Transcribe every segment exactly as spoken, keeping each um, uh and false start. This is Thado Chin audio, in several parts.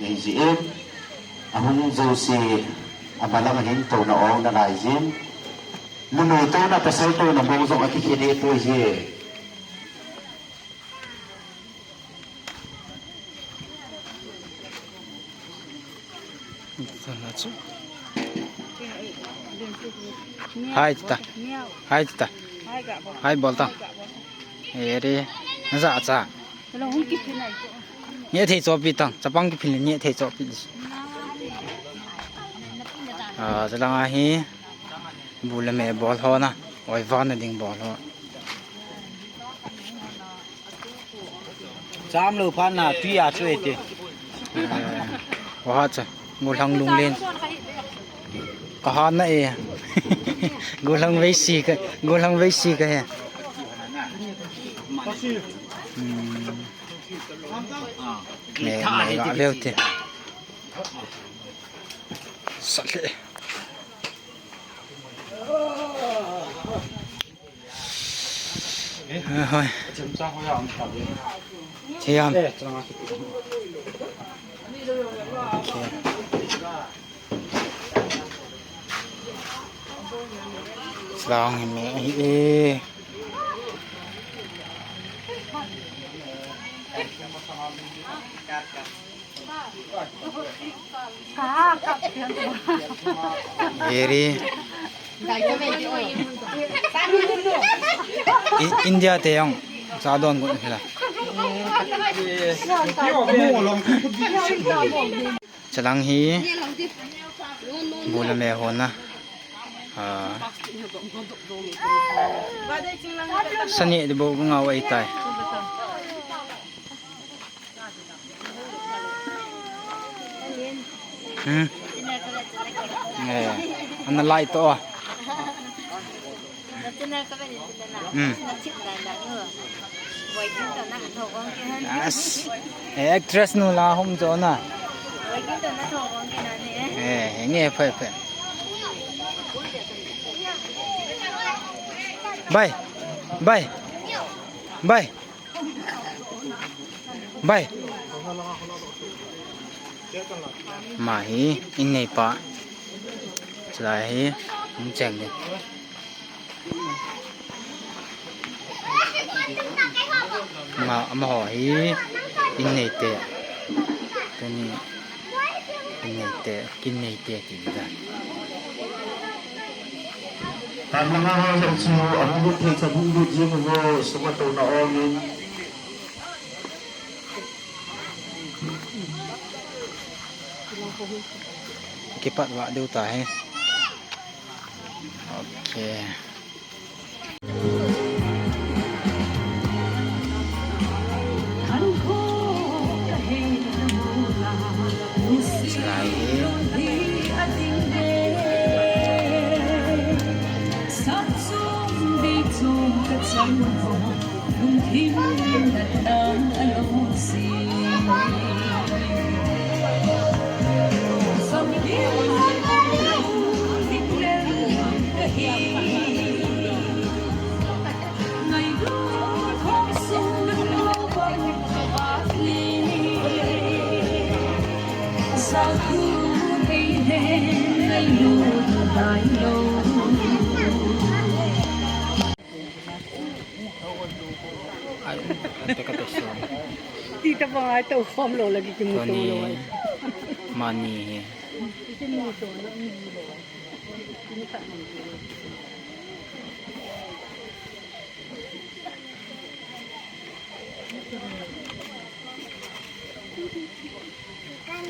Jin, ahung jouse, abalang ahin touna ong nalai jin. Numei touna pasal touna bong jong akikhen e poi je. Hai ta. Hai ta. Hai bol ta. Ere. Naja cha. Nge thei chopi tang, chapang kiphil nge thei chopi. Ah, chalanga hi bu le me bol ho na, oi van na ding bol ho. Cham lo phan na tui a chu e te. Eh, wa cha, ngulhang lunglen. Ka han na e. Ngulhang veisi ka, ngulhang veisi ka he. Hmm. Me, me ga veu te. Sale. Ah, hoi. Thiam. Okay. Slang hi me hi e. Very. I-, India te jong cha don gon hila. Chalang hi bu le me ho na. Ah. Sani de bo ngau ai tai. Hmm. Eh, ana lai to. Hmm. Yes. Eh, actress nu la hom jo na. Eh, nge phai phai. Bye. Bye. Bye. Bye. Ama hi in neipa. Chulai hi in cheng ni. Ama, amaho hi in neite. Tuni in neite, kin neite ti dan. Tamlanga ho jong chu ahung lut thei cha hung lut jing uvo, sunga touna ong in. Kipat vah diu tahi. Okay. Ai, ante ka to som. Ti ta bang ai to khom lo lagi ki mu to lo ai. Mani hi. Ti mu to lo ni lo ai. Ti ni ta ni.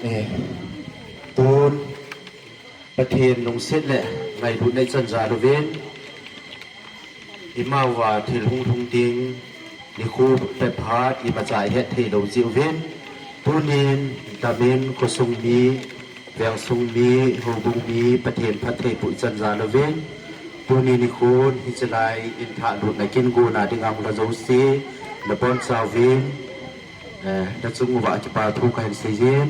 Eh, tun Pathen lungset le ngailutna ichan jal uvin, imauva thil hung lhung ding nikho phat phat imacha ihet thei lou jeh uvin, tunin damin khosung mi, vengsung mi, houbung mi, Pathen phattheiboh ichan jal uvin, tuni nikhon hiche lai in thah lutna kin gona dinga hung la jouse, nabonchauvin, Eh, nachung uva kipa thu kahin seijin.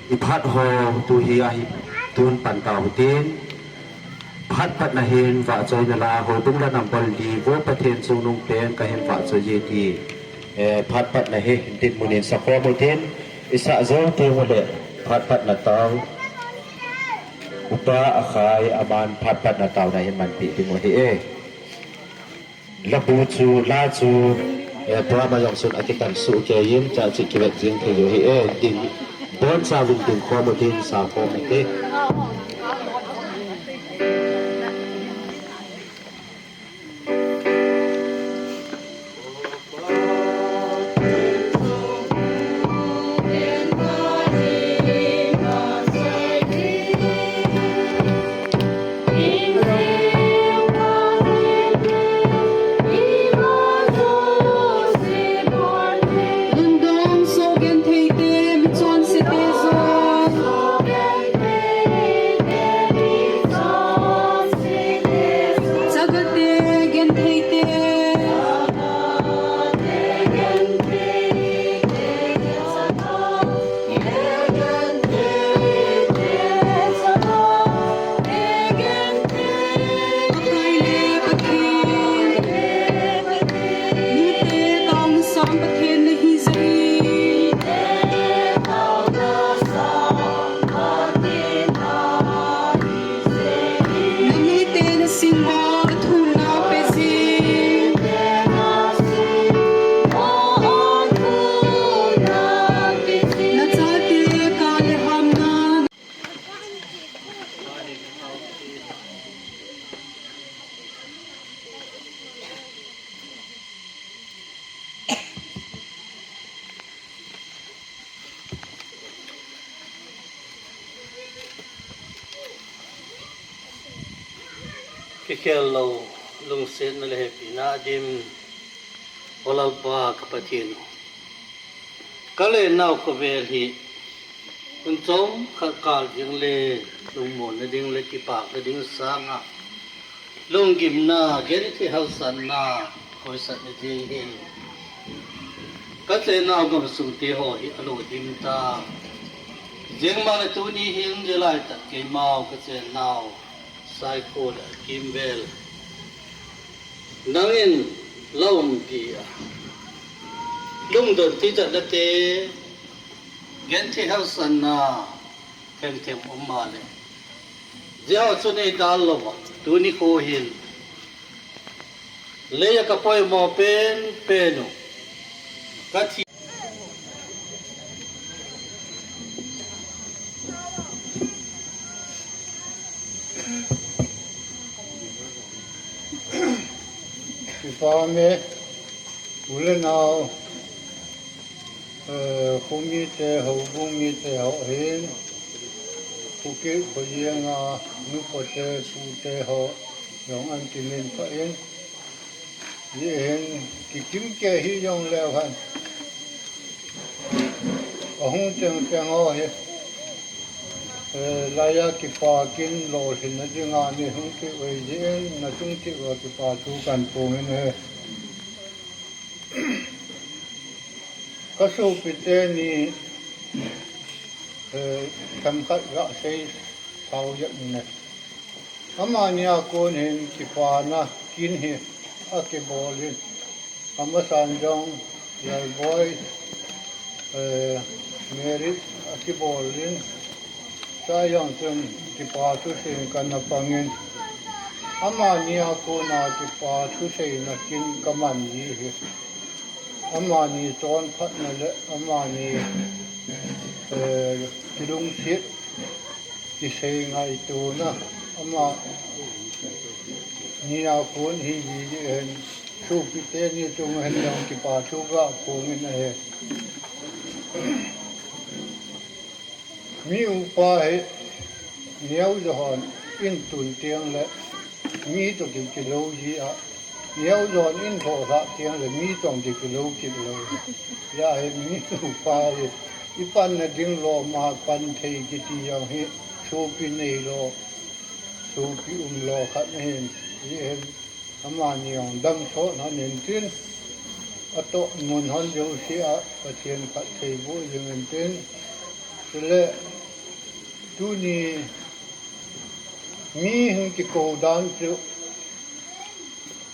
Iphat ho tuhi ahi tun pan tauhite. Phat pat nahin vahchoina la, houbung la number li vo Pathen chungnung pen kahin vahchoi e ti. Eh, phat patna hi dinmun in sakhom utin, isah jou teng uleh phat patna tao. Upa Akhai aman phat patna taona hi manpeh ding u ahi e. Labu chu, la chu, eh, program jong chun akitan soh kei in, chachi kivet jing thei u ahi e. Ding, boncha uvin dingkhom utin, sakhom ute. Lungdong, sogenthei te, michonse te jong. Chaga te, genthei te. Pakai le Pathen, mite taona sang Pathen nahi jeh in. Namite nasing uva thumna pe jing. Nachate kah le hamna. Kikhel lou, lungsetna le hepina dim, O Lalpa ka Pathen u. Ka le nau khovel hi, hun chomkhat kal ding le, lungmonna ding le, kipakna ding sanga, lunggimna, genthei haosanna, koisat na ding hin. Ka chenau gamsung te ho hi alo dim ta. Jengma le tuni hin jelai tak keimau ka chenau Saikho le Kimvel. Nangin la umpi a. Lungdon tijat na te. Genthei haosanna. Themthem um male. Jeh a chu nei dal lou a. Tuni kho hin. Lei a ka poimo penpen u. Ka thi. Kipa me, u le nao, eh, khomite, houbung mite ho hin, Phuket khojenga, nupa te, pu te ho, jong an kimin pha in, Hijeh hin kikim kei hih jongleu hen. Ahung teng teng ho hi. Eh, laiya kipa kin lolhinna dinga nei hung kit uve jeh in, na chung kit uva kipa thu kan phong in ahi. Ka sopite ni, eh, themkhat gasei sao jep in ahi. Amani a kon hin kipana kin hi akibol in, amasan jong Lalboi, eh, Mary akibol in, tua jong chun kipa thusei kana pang in, amani a kona kipa thuseina kin kaman ji hi. Amani chonphatna le amani, eh, kilungset, kisei ngaitona, amani a kon hi ji ji hen, sopite ni chunga hin jong kipa thu ga phong in ahi. Mi upa hi neo jo hon in tun teng le mi toh kikilou ji a, neo jo hon in thohsah teng le mi toh kikilou kit lou. Hijeh hin mi upa hi i panna ding lom a pan thei kiti jong hi sopi neilou, sopi umlou khat ahin, hijeh hin Amani jong damsot hon intin, atoh mun hon jouse a Pathen phattheiboh jing intin. Chule, tuni mi hin kikou dan chu,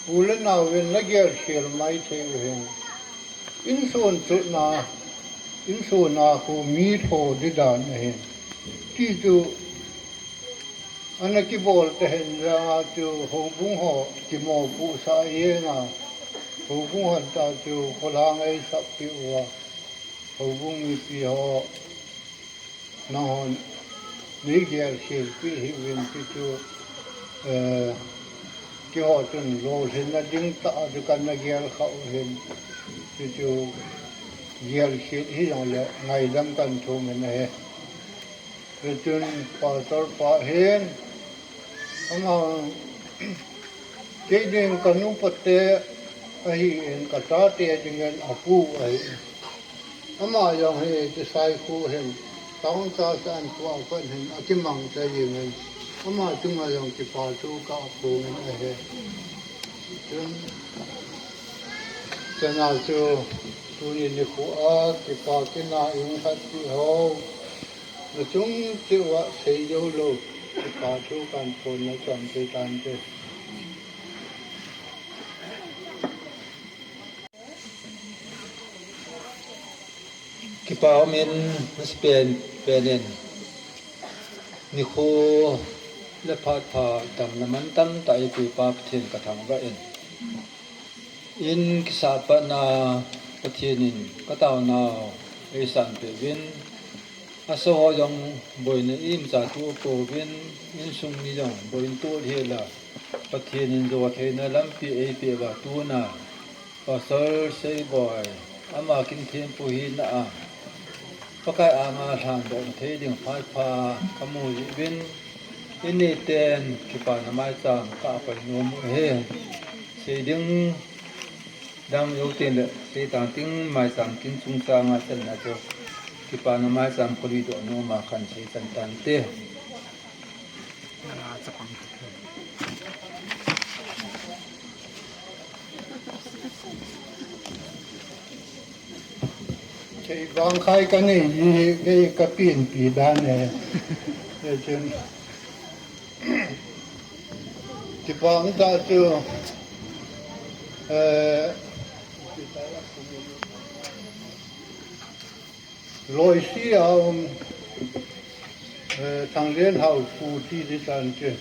u le nao in na gelkhel maithei u hin. Insun chutna, insuna khu mi tho di dan ahin. Ti chu ana kibol te hin la chu houbung ho kimopuh sa ina, houbung hon ta chu kholang ei sap pi uva, houbung mipi ho nanghon nei gel khel pi hi uvin ti chu, eh, keiho chun lolhinna ding tah a chu kana gel kha u hin ti chu gel khel hi jong le ngaidam kan thum in ahi. Hichun pastor pa hin ama kei ding ka nu pate ahi in ka chate dingin apu ahi. Ama jong hi Tisai khu hin town church a an pu a pat hin akimang ta jingin ama chunga jong kipa thu ka phongin ahi. Chun chana chu tuni nikho a kipa kina in khat pi ho. Na chung cheuva sei jou lou, kipa thu kan phon na chom thei tante. Kipa umin, nasi pen, penin. Nikho le phat pha damna mantam tah eipeh pa Pathen ka thangvah in. In kisah patna Pathen in ka taonau eisanpeh uvin. Asa ho jong boina imacha tu pouvin, insung mi jong boina tu hel a. Pathen in jou theina lampi eipeh uva tuna Pastor Seiboi, ama kin thempu hina a Pakai anga lhandoh thei ding phat pha kamu jeh uvin, ini ten kipana maicham ka pai nom u ahi. Sei ding dang jou teng le, sei tang teng maicham kin chungchang a channa chu kipana maicham ka lui doh nom a kan sei chan tante. Kei vang khai ka nei, hi, hi, kei ka pienpi dan e. Kei chun. Kipah tah chu, eh, Loisi a um, eh, Thanglenhao pu ti di tan che.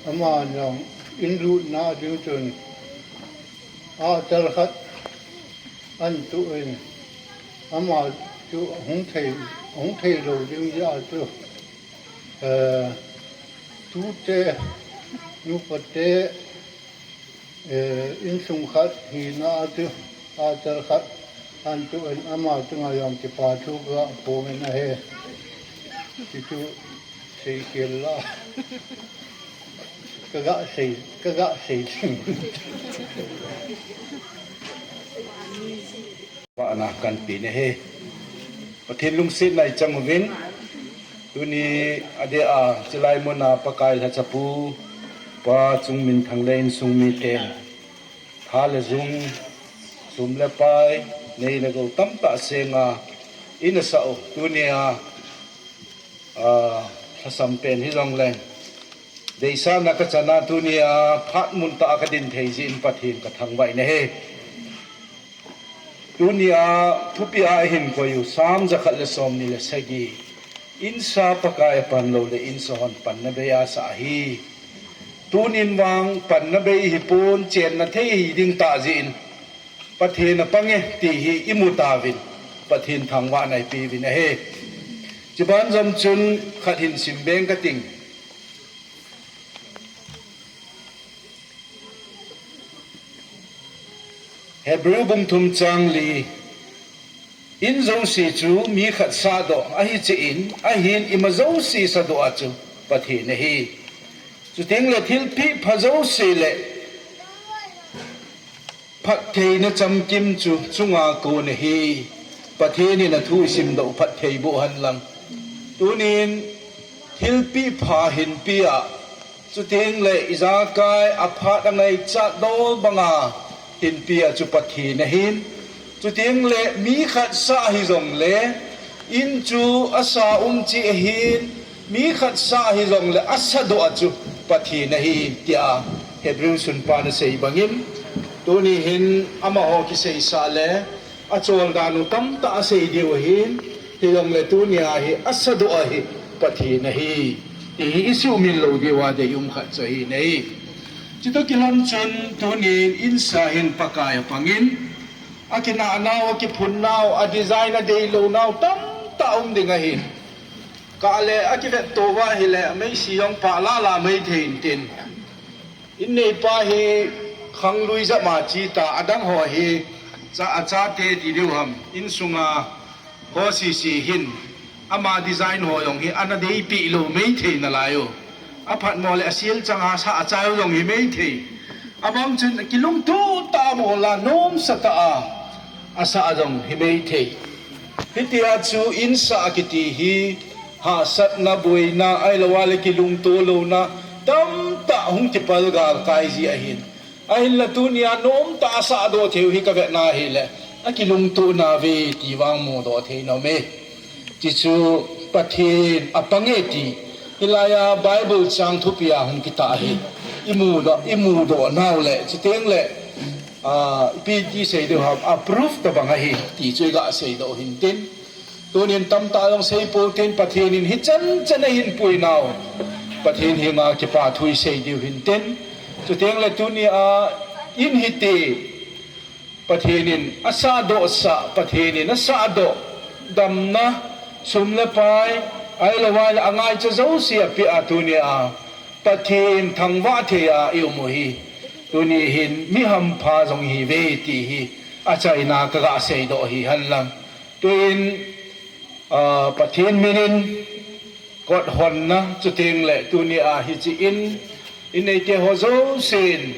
Ama jong in lutna ding chun, a chal khat an tuh in, ama chu hung thei, hung thei lou ding jeh a chu, eh, tute, nupate, Eh, insung khat hina a chu, a chal khat an tuh in ama chunga jong kipa thu ka phongin ahi. Ti chu sei khel la. Ka ga sei, ka ga sei ding. Vahna kan pe na ahi. Pathen lungsetna i chang uvin. Tuni adeh a, chulai muna Pakai lhachapu, Pa Chungminthang le insung miten tha le jung, sum le pai, nei le gou tamtah senga in asah u. Tunia, ah, lhasam pen hijongleng, deisahna ka chana tunia phat mun tah a ka din thei jeh in Pathen ka thangvah in ahi. Tunia thupi a ihin koi u Sam jakhat le somni le sagi. Insa Pakai apan lou le insa hon panna bei asah ahi. Tunin vang panna bei hipon, chenna thei hiding tah jeh in Pathen apang e ti hi imu tauvin, Pathen thangvahna ipeuvin ahi. Chuban jom chun khat hin sim beng kating. Hebrew bung thum chang li, in jouse chu mi khat sahdoh ahi cheh in, ahin ima jouse sahdoh a chu Pathen ahi. Chuteng le thilpeh pha jouse le phattheina chamkim chu chunga kon ahi. Pathen in athu isimdoh phatthei boh hen lang. Tunin thilpeh pha hinpia, chuteng le ijakai aphat angaichat dol banga hinpia chu Pathen ahin. Chuteng le mi khat sah hijongle, in chu asah um cheh ahin, mi khat sah hijongle asahdoh a chu Pathen ahi, tia Hebrew sunpan asei bangin, Tuni hin amaho kiseisah le, acholdan u tamtah asei diu ahin, hijongle tunia hi asadoh ahi, Pathen ahi, ti hi isuhmil lou diuva deium khat chu ahi nei. Chutoh kilhon chun tunin insa hin Pakai apangin, akinah nau, akiphun nau, a design adeilou nau tamtah um ding ahin. Kale akivetto uva ahile, meisi jong pah lala maithei intin. Inneipa hi khanglui jep ma cheta, adang ho hi cha, achate ti diu ham, insunga ho sese hin, ama design ho jong hi ana deipeh lou maithei nalai u. Aphatmo le asel changa sa achai u jong hi maithei. Abang chun kilungtoh tah a mola nomsa tah a asah jong hi maithei. Hitia chu insa kiti hi hahsatna, boina, ahilouva le kilungto louna tamtah hung kipal galkai ji ahin. Ahinla tunia nomtah a asahdoh theiu hi kavetna hile, akilungto nauve ti vang mudoh thei nom e. Tichu Pathen apang e ti hilaiya Bible chang thupia hung kitah ahi. Imudoh, imudoh nau le, chuteng le, ah, ipi ti sei diu ham, a proof tabang ahi, ti chu iga seidoh hintin. Tunin tamtah jong seipou tin, Pathen in hichan chan ahin puinau Pathen henga kipathu isei diu hintin. Chuteng le tunia in hiti, Pathen in asahdohsah, Pathen in asahdoh, damna, sum le pai, ahilouva le angaicha jouse apeh a tunia Pathen thangvah thei a ium u hi, tuni hin mi hampha jong ihiuve ti hi achaina kaga seidoh hi henlang. Tuin, ah, Pathen minin kot honna, chuteng le tunia hiche in, inneite ho jousen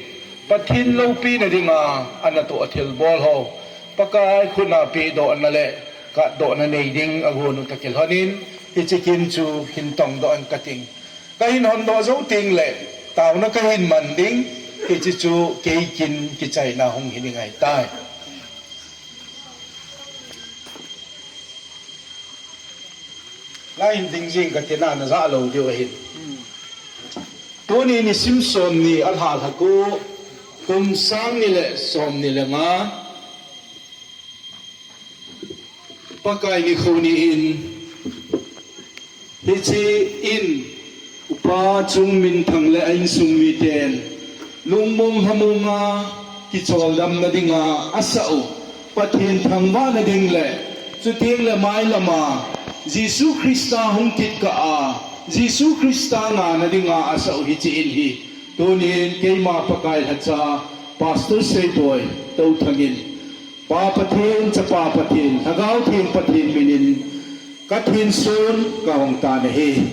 Pathen loupina dinga anatoh thilbol ho Pakai khut a pehdohna le katdohna nei ding agon u toh kilhonin, hiche kin chu hin tongdoh inge kating. Kahin hondoh jou teng le, taona kahin man ding, hiche chu kei kin kichaina hung hi ding ahitai. Lahin ding jing katina, najah lou diu ahin. Tuni nisim somni alha lhah u, kum sang ni le somni le nga, Pakai nikho ni in, hiche in, Upa Chungminthang le a insung miten lungmong lhamonga kicholdamna dinga asah u, Pathen thangvahna ding le, chuteng le mailama Jesu Christa hung kit kah a, Jesu Christa ngahna dinga asah u hiche in hi, tunin keima Pakai lhacha Pastor Seiboi Touthang in, Pa Pathen, Chapa Pathen, Lhagao Theng Pathen minin kathensun kahung tan ahi.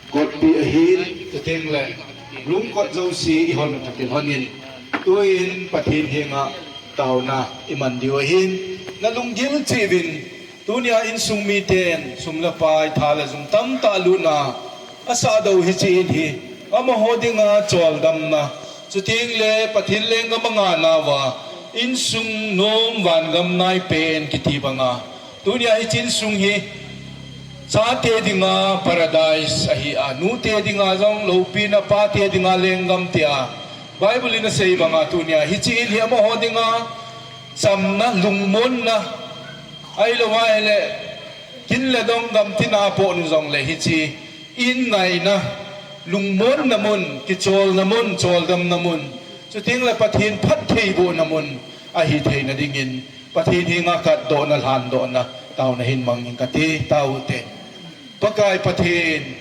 Kotpi ahin, chuteng le lungkot jouse ihon u toh kilhonin, tuin Pathen henga taona iman diu ahin, nalunggil cheh uvin, tunia insung miten sum le pai, tha le jung tamtah lutna asahdoh u hiche in hi, amaho dinga choldamna, chuteng le Pathen lenggam angah nauva, insung nom vangam naipen kiti banga, tunia hiche insung hi, chate dinga paradise ahi a, nute dinga jong loupina, pate dinga lenggam tia Bible in asei banga tunia hiche in hi amaho dinga chamna, lungmonna, ahilouva ahile Kin le dong gamtina poh nu jongle hiche in ngaina, lungmonna mun, kicholna mun, choldamna mun, chuteng le Pathen phattheibohna mun ahi theina dingin, Pathen henga katdohna, lhandohna, taona hin mang ing kate, tao te. Pakai Pathen,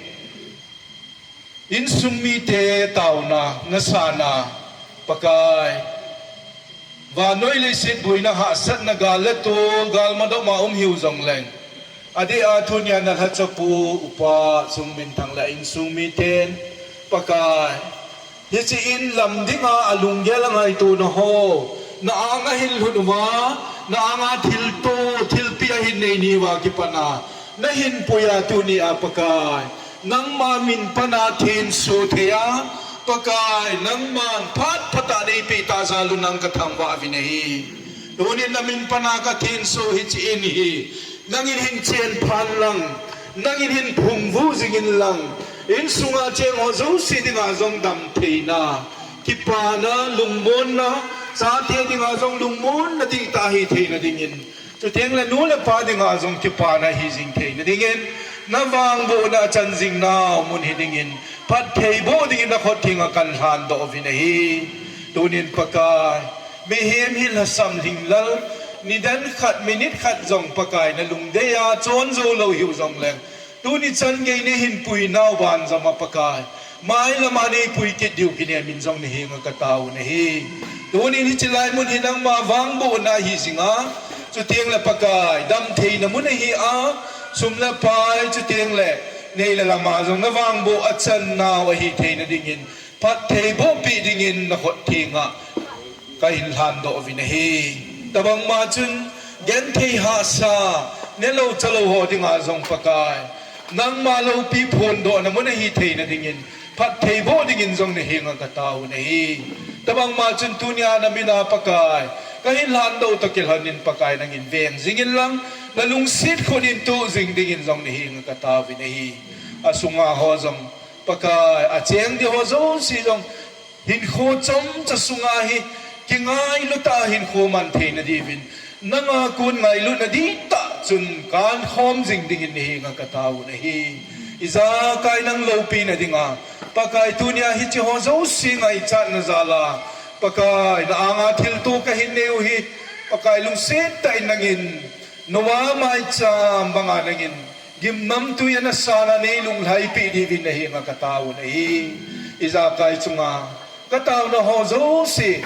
insung mite taona, nasana, Pakai. Vannoi leiset boina hahsatna gal le tol, gal madop ma um hiu jongleng, adeh a tunia nalhachapu, upa, sung minthang le insung miten, Pakai, hiche in lam dinga alunggel angaitona ho, na anga hin lhut uva, na anga thilto, thilpeh ahin nei ni uva kipana, nahin puiya tunia Pakai, nangma min pana thenso theiya, Pakai, nangman phat phat a neipeh tah jal un nang kathangvah uvin ahi. Tunin namin pana kathenso hiche in hi, nangin hin chenphan lang, nangin hin phungvuh jingin lang, insunga cheng ho jouse dinga jong damtheina, kipana, lungmonna, chate dinga jong lungmonna dihtah ahi theina dingin, chuteng le nu le pa dinga jong kipana ahi jing theina dingin, navangbohna achan jing nau mun hi dingin, phattheiboh dingin nakhut thenga kalhandoh uvin ahi. Tunin Pakai, mihem hi lhasam lhinglel, nidan khat, minute khat jong Pakai nalungdeiya chonjou lou hiu jongleng, tuni chan gei neihin pui nau banjom a Pakai, mailama neipui kit diu kinem in jong nahenga kataovin ahi. Tunin hiche lai mun hi nangma vangbohna ahi jinga, chuteng le Pakai, damtheina mun ahi a, sum le pai, chuteng le nei le lama jong navangboh achan nau ahi theina dingin, phattheiboh peh dingin nakhut thenga kahin lhandoh uvin ahi. Tobangma chun, genthei hahsa, nelou chalou ho dinga jong Pakai, nangma loupi phondohna mun ahi theina dingin, phattheiboh dingin jong nahenga kataovin ahi. Tobangma chun tunia namina Pakai, kahin lhandoh toh kilhonin Pakai nangin veng jingin lang, nalungset khut in tuh jing dingin jong nahenga kataovin ahi. Asunga ho jong Pakai, acheng ding ho jouse jong, hinkho chomcha sunga hi, kingailutah a hinkho man theina diuvin, nanga kon ngailutna dihtah chun kankhom jing dingin nahenga kataovin ahi. Ijakai nang loupina dinga, Pakai tunia hiche ho jouse ngaichatna jal a, Pakai na anga thilto kahin neiu hi, Pakai lungset tah in nangin, Noah maicham banga nangin, gimnamtui ana sana neilunglhaipeh diuvin nahenga kataovin ahi. Ijakai chunga, kataona ho jouse,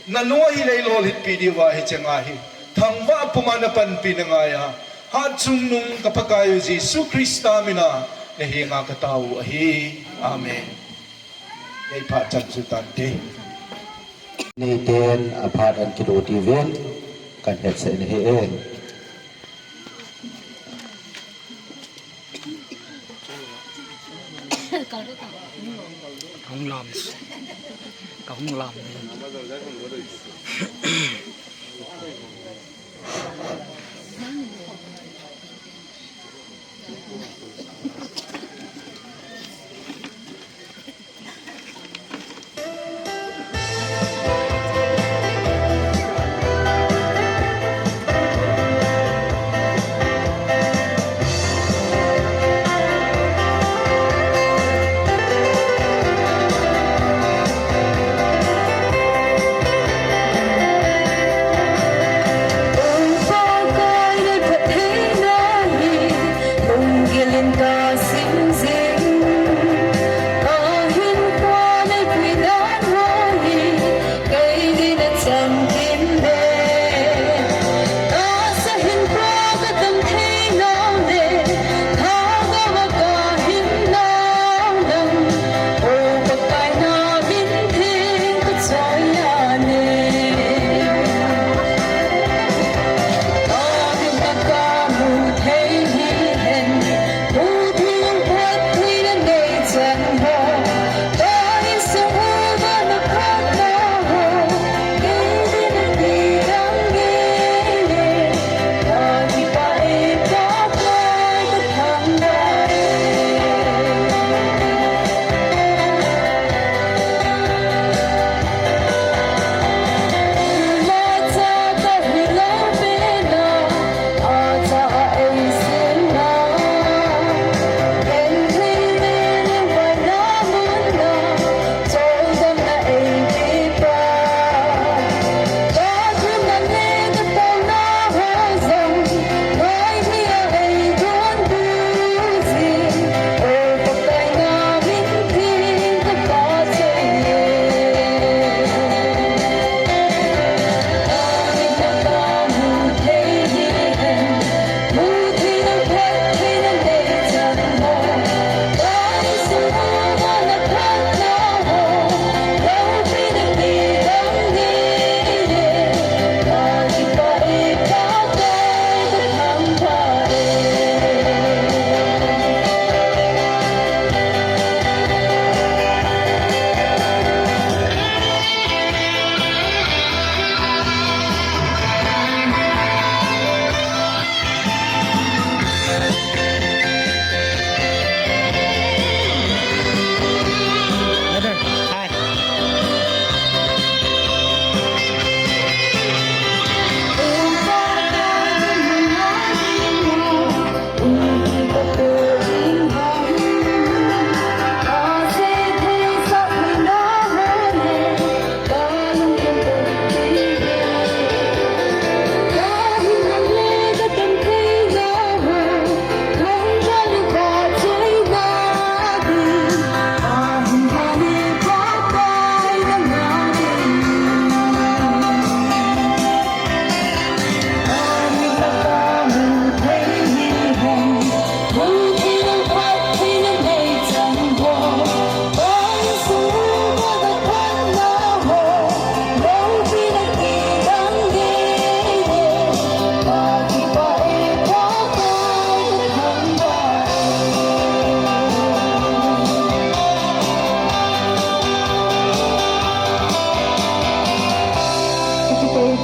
nalung ahi lei lolhinpeh diuva hiche nga hi, thangvah puma napanpina ngaiya, Hatchungnung ka Pakaiu Jesu Christa mina, nahenga katao u ahi. Amen. Neiphat chan chu tante. Neiten aphat an kilut uvin, kan hetsah in ahi e. Kahung lam. Kahung lam.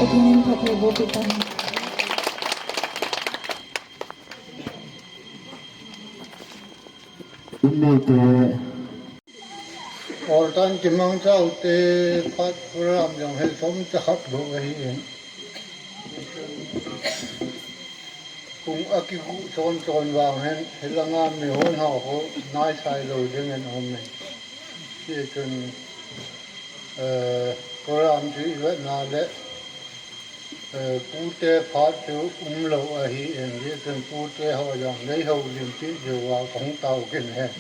Pathen in phatthei boh peh tahen. Inneite. Oltan kimangcha ute phat program jong hi chomcha khat bou ahi in. Pung akigu chon chon vang hin, hilanga mi hon ho khu naisai lou ding in um in. Hichun, eh, program chu ivetna le, eh, pute phat chu umlou ahi in, hichun pute ho jong nei houlim cheh jeh uva kahung tao kit in.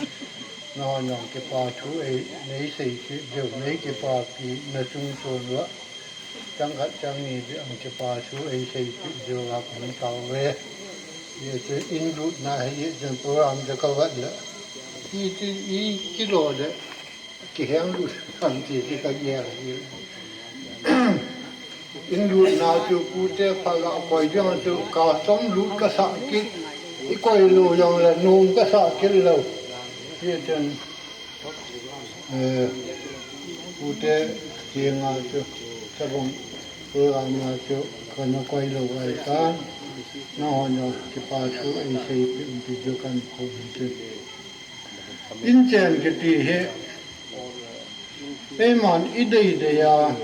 Nangho jong kipa thu ei, nei sei cheh jeh u, nei kipapina chungchon uva. Chang khat chang ni beh a kipa thu ei seipeh jeh uva kahung tao uve. Hichun in lutna hi, hichun program chu kavet le, hichu ikilo le kiheng lut ham ti chu kagel ahi. In lutna chu pute phat ga koi ding chu kachom lut kasah kit, ikoi lou jong le nom kasah kit lou. Hichun Eh, pute kianga chu, tabang program a chu kana koi lou ahitan, nangho jong kipa thu ei seipeh in ti chu kahin phon in tin. Inchen kiti hi, eiman idei dei a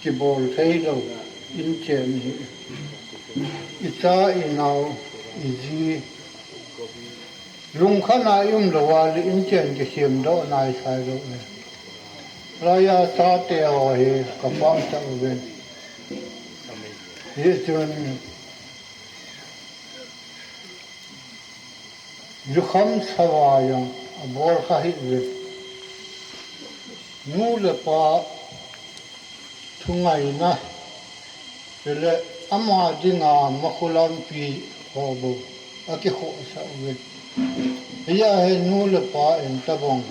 kibol thei lou inchen hi. Icha, inao, iji, lungkhat a i um lou a le inchen kisem doh naisai lou le. Laiya chate ho hi kapachat uvin. Hichun jukham sava jong abol kha hih uvin. Nu le pa thungaina, chule ama dinga makhu lampi ho bou akikhohsah uvin. Hia hi nu le pa in tabang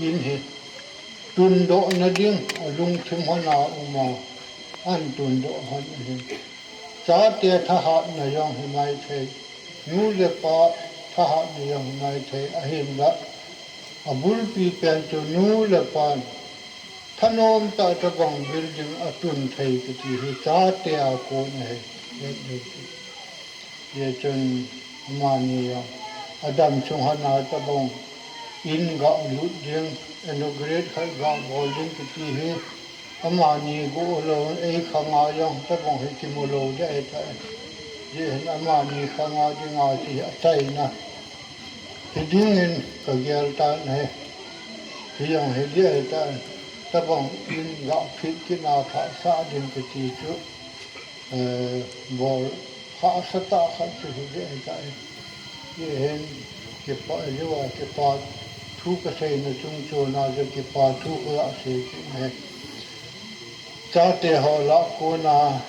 in hi tundohna ding alungthim hon a um a, ahin tundoh hon ahi. Chate thahatna jong hi maithei, nu le pa thahatna jong hi maithei, ahinla abulpi pen chu nu le pan thanom tah tabang building atun thei kiti hi chate a kon ahi. Hichun amani jong adam chung hon a tabang in ga lut ding, inaugurate khat ga bol ding kiti hi amani go lou, ei khanga jong tabang hi kimu lou ding ahitai. Hijeh hin amani khanga dinga chu achaina hi dingin kagel tan ahi. Hijong hi ding ahitai, tabang in ga phit kit na phasah ding kiti chu, eh, bol hahsa tah khat chu hi ding ahitai. Hihin kipa, hiva kipa thu kaseina chungchon a chu kipa thu kaga sei kit ahi. Chate ho lah a kona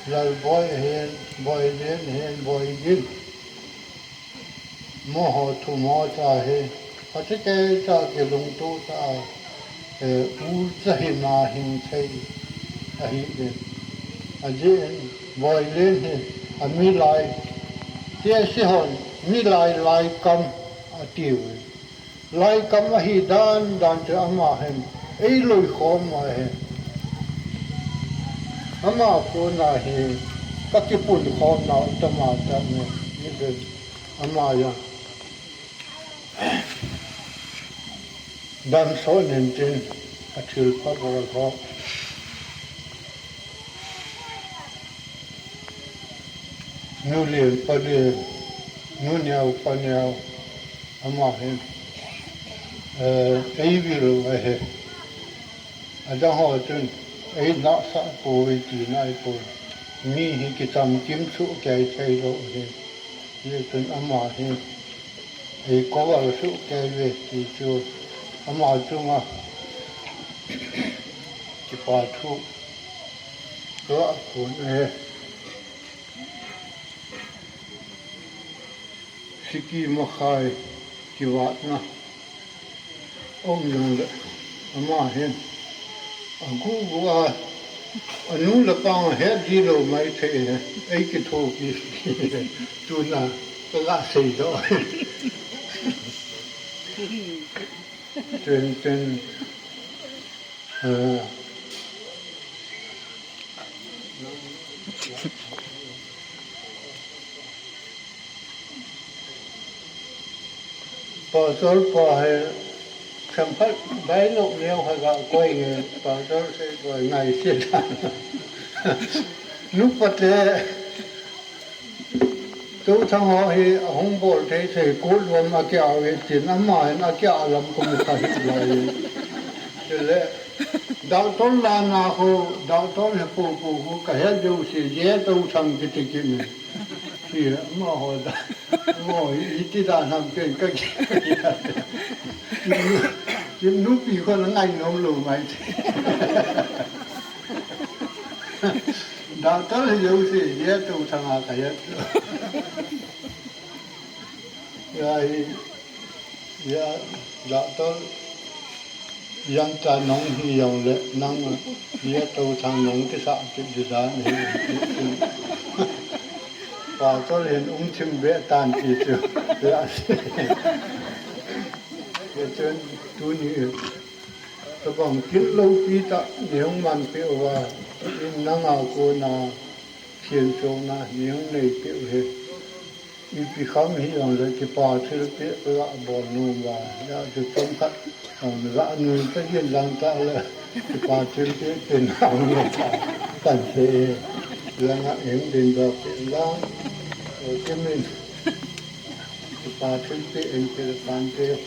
Lalboi ahin, Boilen ahin, Boigin, amaho thumo cha hi phatecha kilungto tah a, eh, u cha hina hing thei ahin. Ajeh in Boilen hi amilai, tehse hon milai laikam atiuvin. Laikam ahi dan dan chu ama hin eiloikhom ahi. Ama kona hi kakipun khomnau tamtah ahi. Hijeh in ama jong damsot intin, athilpha bol ho, nulen palen, nuneo paneo, ama hin, eh, eivil u ahi. Adang ho chun einahsah pouve tina ahipoi. Mi hi kichamkim sohkei theilou ahi. Hichun ama hi ei cover sohkei uve ti chu ama chunga kipa thu kaga phon ahi. Siki makhai kivatna um jongle ama hin agugu a, anu le pa hetji lou maithei, eikithopi, tuna kaga seidoh. Tin, tin, eh, Pastor pa hi, themkhat bai lou neo khat ga koi nge, pastor sei koi ngai se ta. Nupa te, Touthang ho hi ahung bol thei thei, kut lom a kia ve tin, ama hin a kia lam ko mu kha hi lai. Chule, doctor la na ko, doctor he pu pu ko ka he deu si, je Touthang kiti kini. Hi, ama ho da. Mo, iti da nam pen ka ki. Kim nupi ko na ngai nom lou mai. Doctor hi jo si, je Touthang a ka ya. Ya hi, ya, doctor, yang ta nong hi yong le, nang, je Touthang nong kisa ki di dan hi. Pastor hin um thim ve tan ti chu. Ya si. Ya chun, tuni, tabang kit lou pi ta, nihung man peh uva, in nanga kona, thian chona, nihung nei peh u hi. Ipi kham hi jong le kipa thilpeh la bol nom uva, ya chu chomkhat, um, la nu ta jin lang ta le, kipa thilpeh pen hang le ta, kan se, langa in din da peh la, o kimin, kipa thilpeh in peh pan te.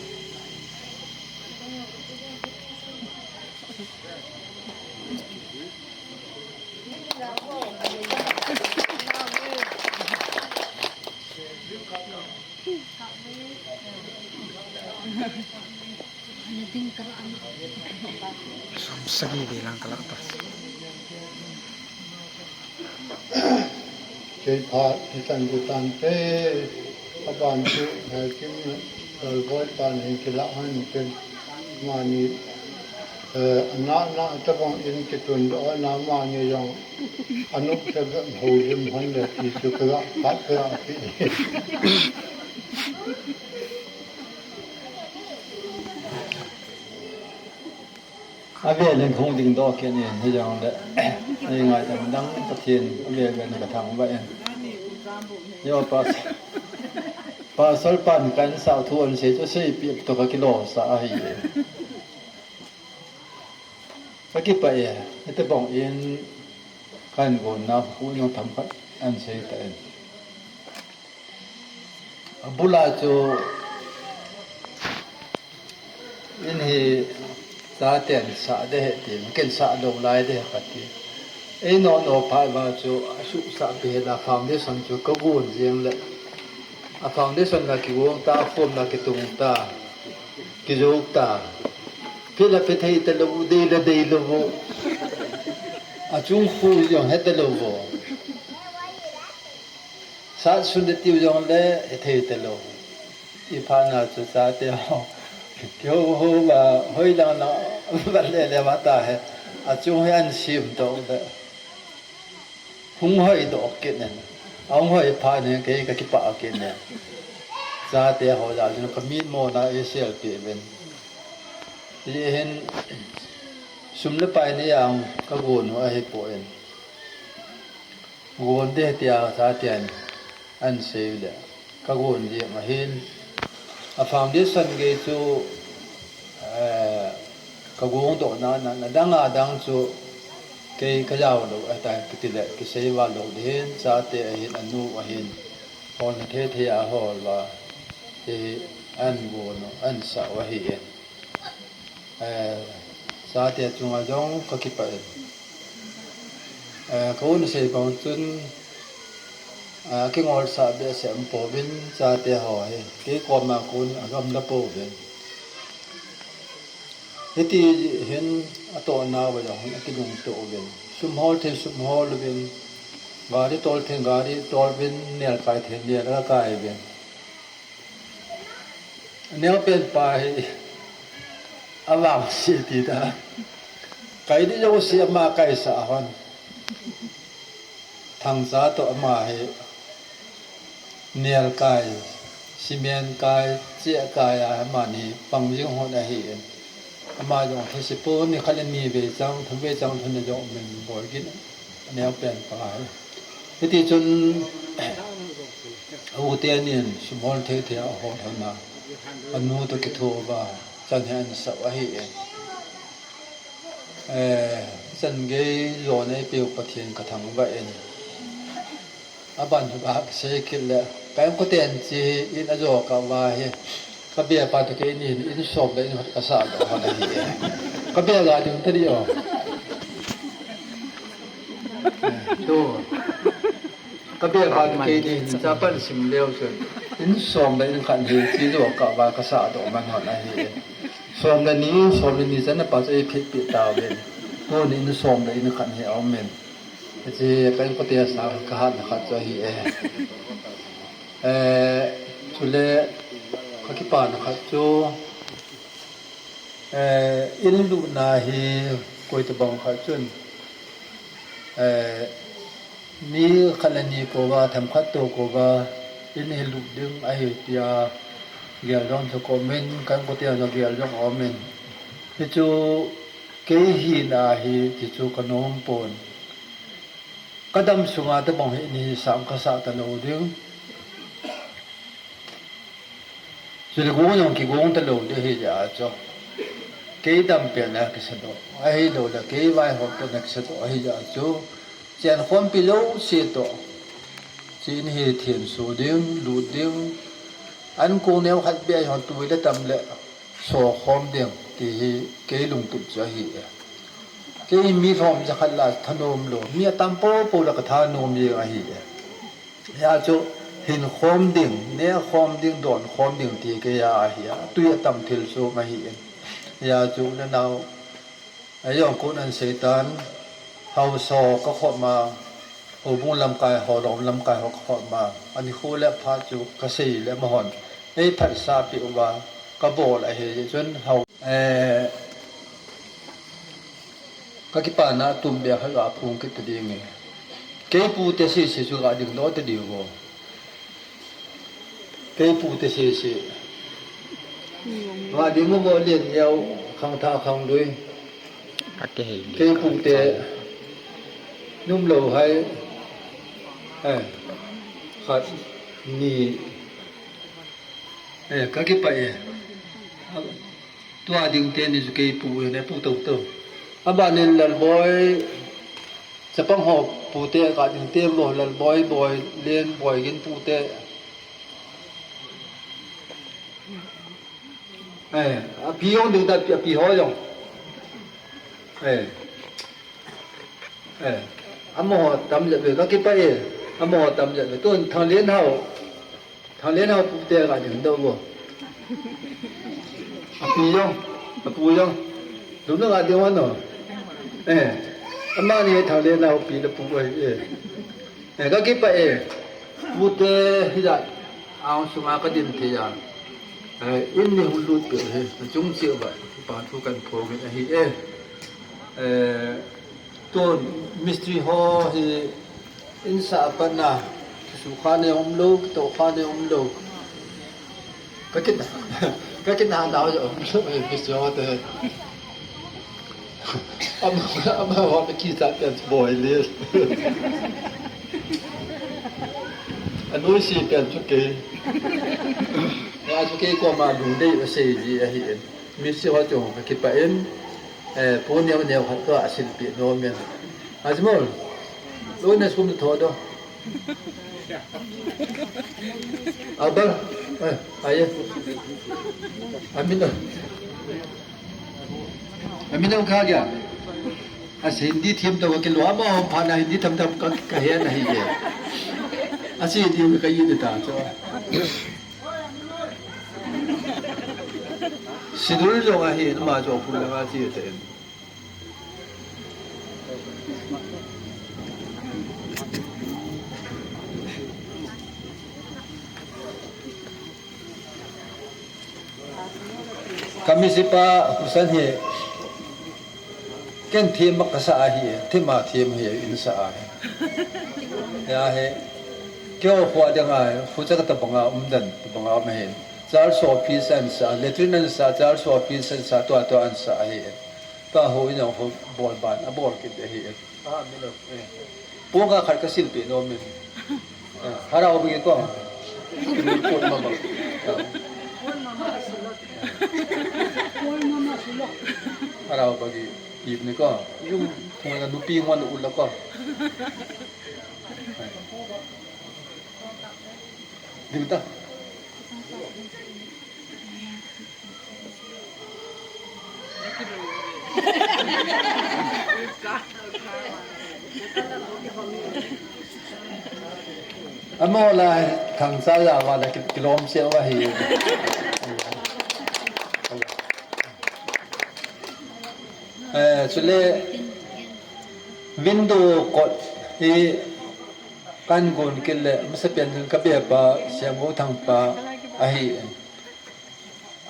Som sagi vei lang kalah ta. Kei phat kisan kisan te, aban chu, eh, Kim, eh, Boipan hin kilah han tin, mani, eh, ana, ana tabang in kitun doh na mani jong, anop te houlim hon le ti chu kilah, phat kilah ti. Avel in hung ding doh kit in, hijongle, ei ngaidam dang Pathen avel vel in kathangvah in. Yo, Pas-, Pastor pan kahinsah thu ahin sei chu seipeh toh kakilosah ahi. Kakipah e, hitobang in kahin gonna hu jong themkhat ahin sei tan. Abula chu in hi chaten sah ding ahi ti, ken sah lou lai ding ahi kati. Ei nono phat uva chu asuhsah pi hela foundation chu kagon jeng le. A foundation la kigong ta, form la kitung ta, kijou ta. Phe la phe thei talou, dei la dei lou. Achung khu jong he talou. Sat sun de tiu jong le, he thei talou. Iphat na chu chate ho. Kihou hou va, hoilang na, va le le va ta he. Achung hi ahin sem to le. Hung hoi doh kit in. Ahung hoi phat in kei kakipah kit in. Chate ho jal in kamitmo na eiselpeh uvin. Hijeh hin sum le pai nei a kagon u ahipoi. Gon ding tia chaten ahin sei le. Kagon jeng ahin, a foundation gei chu, eh, kagong doh na, na, na dang a dang chu kei kajao lou, eh, ta kiti le, kisei val lou ding ahin, chate ahin, anu ahin, holna thei thei a hol uva, ti ahin gon u, ahin sah u ahi in. Eh, chate chunga jong kakipah in. Eh, ka un sei bang chun, eh, kingolsah behseh um pouvin chate ho hi. Kei koma kon agamla pouvin. Hiti hin atohna uva jong hin akilungto uvin. Sum hol thei sum hol uvin. Gari tol thei gari tol uvin, nel kai thei nel akai uvin. Neopen pa hi avangse ti ta. Kai di jouse ama kaisah hon. Thangcha toh ama hi nel kai, cement kai, cheh kai a amani pang jing hon ahi in. Ama jong thase pon, ni khat le ni vei chang, thum vei chang thum na jong min bol gin. Neopen pa hi. Hiti chun, a u te nin sum hol thei thei a hol hon a, a nu toh kitho uva, chan hi an sah u ahi e. Eh, chan gei jo nei peu Pathen ka thangvah in. A ban uva ka sei kit le, ka inkote in chi in a jo ka va hi. Ka bia pa toh kei ni in som le in khat ka sah doh hon ahi e. Ka bia ga ding ta di o. Eh, tu. Ka bia pa toh kei ni in cha pan sim leo chun. In som le in khat hi chi jo ka va ka sah doh man hon ahi e. Som le ni, som le ni chan a pa chu ei phit pi ta uvin. Tuni in som le in khat hi a um in. Hiche ka inkote a sang ka hatna khat chu ahi e. Eh, chule ka kipana khat chu, eh, in lutna hi koi tabang khat chun, eh, ni khat le ni kouva, themkhat tou kouva, in hi lut ding ahi tia gel jong chu ka um in, ka inkote a jong gel jong a um in. Hichu kei hina hi ti chu ka nom pon. Ka dam sunga tabang hi in hi sang ka sah talou ding. Chule gong jong kigong talou ding ahi jeh a chu. Kei dam pen a kisa doh. Ahilou le kei vaihom pen a kisa doh ahi jeh a chu. Chen khompi lou se toh. Chi in hi thenso ding, lut ding. An kong neo khat bia hon tui le tam le. So khom ding ti hi kei lungtup chu ahi e. Kei mi lhom jakhat la thanom lou, mi atam popo la ka thanom jeng ahi e. Hia chu hin khom ding, ne khom ding, don khom ding ti kei a ahi a. Tui atam thil sung ahi e. Hia chu nanao Ajong kon an seitan, haosa ka khom a, houbung lamkai ho, lom lamkai ho ka khom a, ani khu le pha chu ka sei le amahon ei phatsah peh uva ka bol ahi chun hao, eh, ka kipana tum bia khat ga phung kit ta ding e. Kei pu te sese chu ga ding doh ta diu vo. Kei pu te sese. Nga ding mo len yau khang tha khang lui. Ka kihei li. Kei pu te num lou hai. Eh, khat ni. Eh, ka kipah e. Tua ding teni chu kei pu e, ne pu tou tou. Abanin Lalboi, chapang ho pu te ka ding te mo, Lalboi, Boi, Len, Boi, Gin pu te. Eh, api jong ding ta, api ho jong. Eh. Eh, amaho tam jep ve, ka kipah e, amaho tam jep ve. Tun Thanglen hao, Thanglen hao pu te ka ding doh vo. Api jong, apu jong. Dum na ka ding vo no. Eh, amani Thanglen hao pi le pu ahi e. Eh, ka kipah e, pu te hijat, ang sunga ka din thei a. Eh, in ni hung lut peh hi, chung cheh uva, pa thu kan phong in ahi e. Eh, Tun mistri ho hi in sa a pat na, su kha ne um lou, to kha ne um lou. Ka kin, ka kin ha nau jo um lou, eh, mistri ho te. Ama, ama ho ka kisa pen chu Boi le. Anoi si pen chu kei. Ya chu kei koma lungdei asei ji ahi e. Mistri ho chu ka kipah in. Eh, pu neo neo khat toh asilpi nom in. Ajmol. Loi na sum tho doh. Abal. Eh, aye. Amin. Amin kha gaya. Ase Hindi them toh ka kilo ama hom pha na Hindi tham tham ka, ka he na hi ye. Ase Hindi ka yi de ta cho. Sidur jo ahi ma jo pu la ma ti te. Ka misipa husan hi ken them ka sa ahi, them a them hi in sa ahi. Ya he, keo khua ding a, khu cha ka tabang a um dan, tabang a um he. Charles office an sa, latrine an sa, Charles office an sa, tua tua an sa ahi. Tua ho in a ho bol ban, a bol kit ahi. Ah, mi lo, eh. Pung khat kasilpeh nom in. Ah, harau bagi ko. Pung mama. Ah. Harau bagi ip ni ko. Yung kung na nupi ngwan ula ko. Dim ta. Amo lai thangcha ja va la ki, kilom se va hi. Eh, chule window kot hi kan gon kit le, masapen in ka bepa Siamgo Thangpa ahi.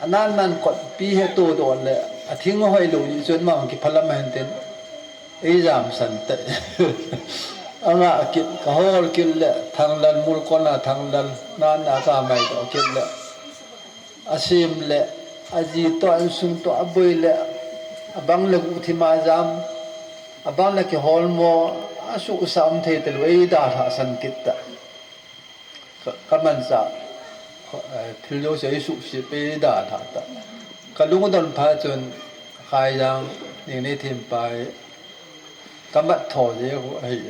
Anan nan kot pi he to do le, athing hoi lou ni chun mang kiphalam hen tin. Ei jam san te. Anga kit, ka hol kit le, Thanglal mul kona Thanglal, nan na ka mai do kit le. Asim le, aji to, insung to, aboi le, abang le guthima jam, abang le kihol mo, asu sam thei te lou, ei da tha san kit ta. Ka, ka mansa, eh, thil jouse ei suhset pe da tha ta. Ka lungdon pha chun, Khaijang, Ningnei Thempa hi, ka mat tho je hu ahi.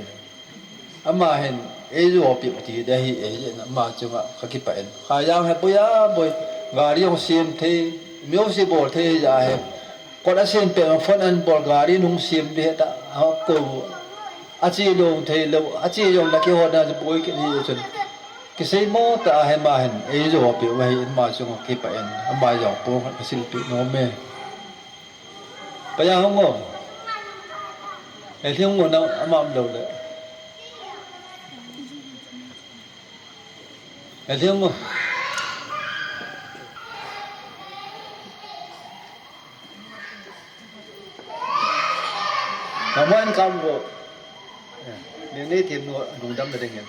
Ama hin, ei jo pi ti de hi, ei je na, ama chunga, ka kipah in. Khaijang hi, boi a, boi, gari hung sem thei, music bol thei ja hi. Kot asem pet ma phone an bol gari nung sem di heta, a ko, ache lou thei lou, ache jong la kihona chu boi kit hi chun. Kisei mo ta ahi ama hin, ei jo pi u ahi in ama chunga kipah in, ama jong pung khat kasilpeh nom e. Paya hung o. Ei hung o na ama um lou le. Ei hung o. Kaman kam bo. Ni ni tim no lungdam na ding yan.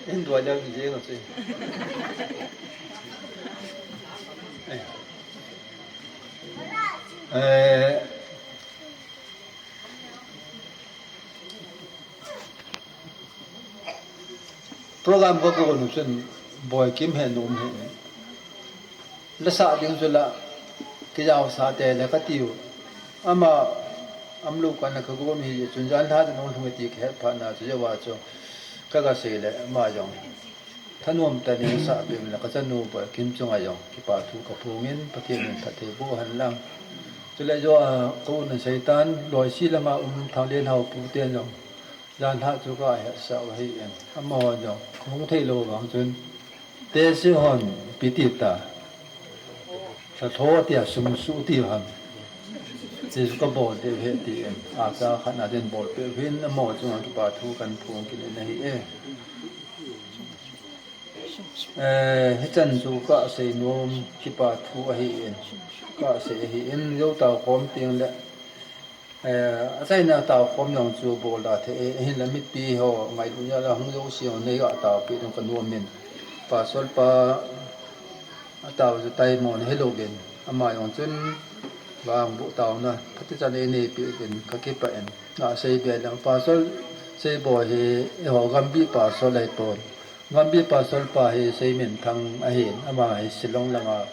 In dua jang ni jeng a si. Eh. Eh. Program ka gon u chun Boikim he nom he. La sa ding chu la kijao sa te le ka tiu. Ama am lu ka na ka gon hi chun jan tha nong lhung ti ka het pha na chu jawa chu ka ga sei le ama jong. Thanom ta ning sa pem le ka chanu Boikim chunga jong kipa thu ka phongin Pathen in phatthei boh hen lang. Chule jo a ko na seitan loi si lama um Thanglen hau pu ten jong. Jan tha chu ka hetsah u ahi in. Amaho jong, hung thei lou vang chun, te si hon, pi ti ta. Sa tho tia sum su ti hon. Ti chu ka bol deu he ti in. A cha khat na den bol pe hin, amaho chunga kipa thu kan phong kit in ahi e. Eh, hichan chu ka sei nom kipa thu ahi in. Ka sei ahi in, jo tao khom ting le. Eh, achaina tao khom jong chu bol da thei, eh, hinla mipi ho ngailut jal a hung jouse ho nei ga tao pi ding ka nom in. Pastor pa a tao chu taimon helou vin. Ama jong chun vang bu taona phatichan ei nei pi vin ka kipah in. Nga sei be lang Pastor Seiboi hi eiho Gambih Pastor ahi pon. Gambih Pastor pa hi Seiminthang ahin, ama hi Shillong langa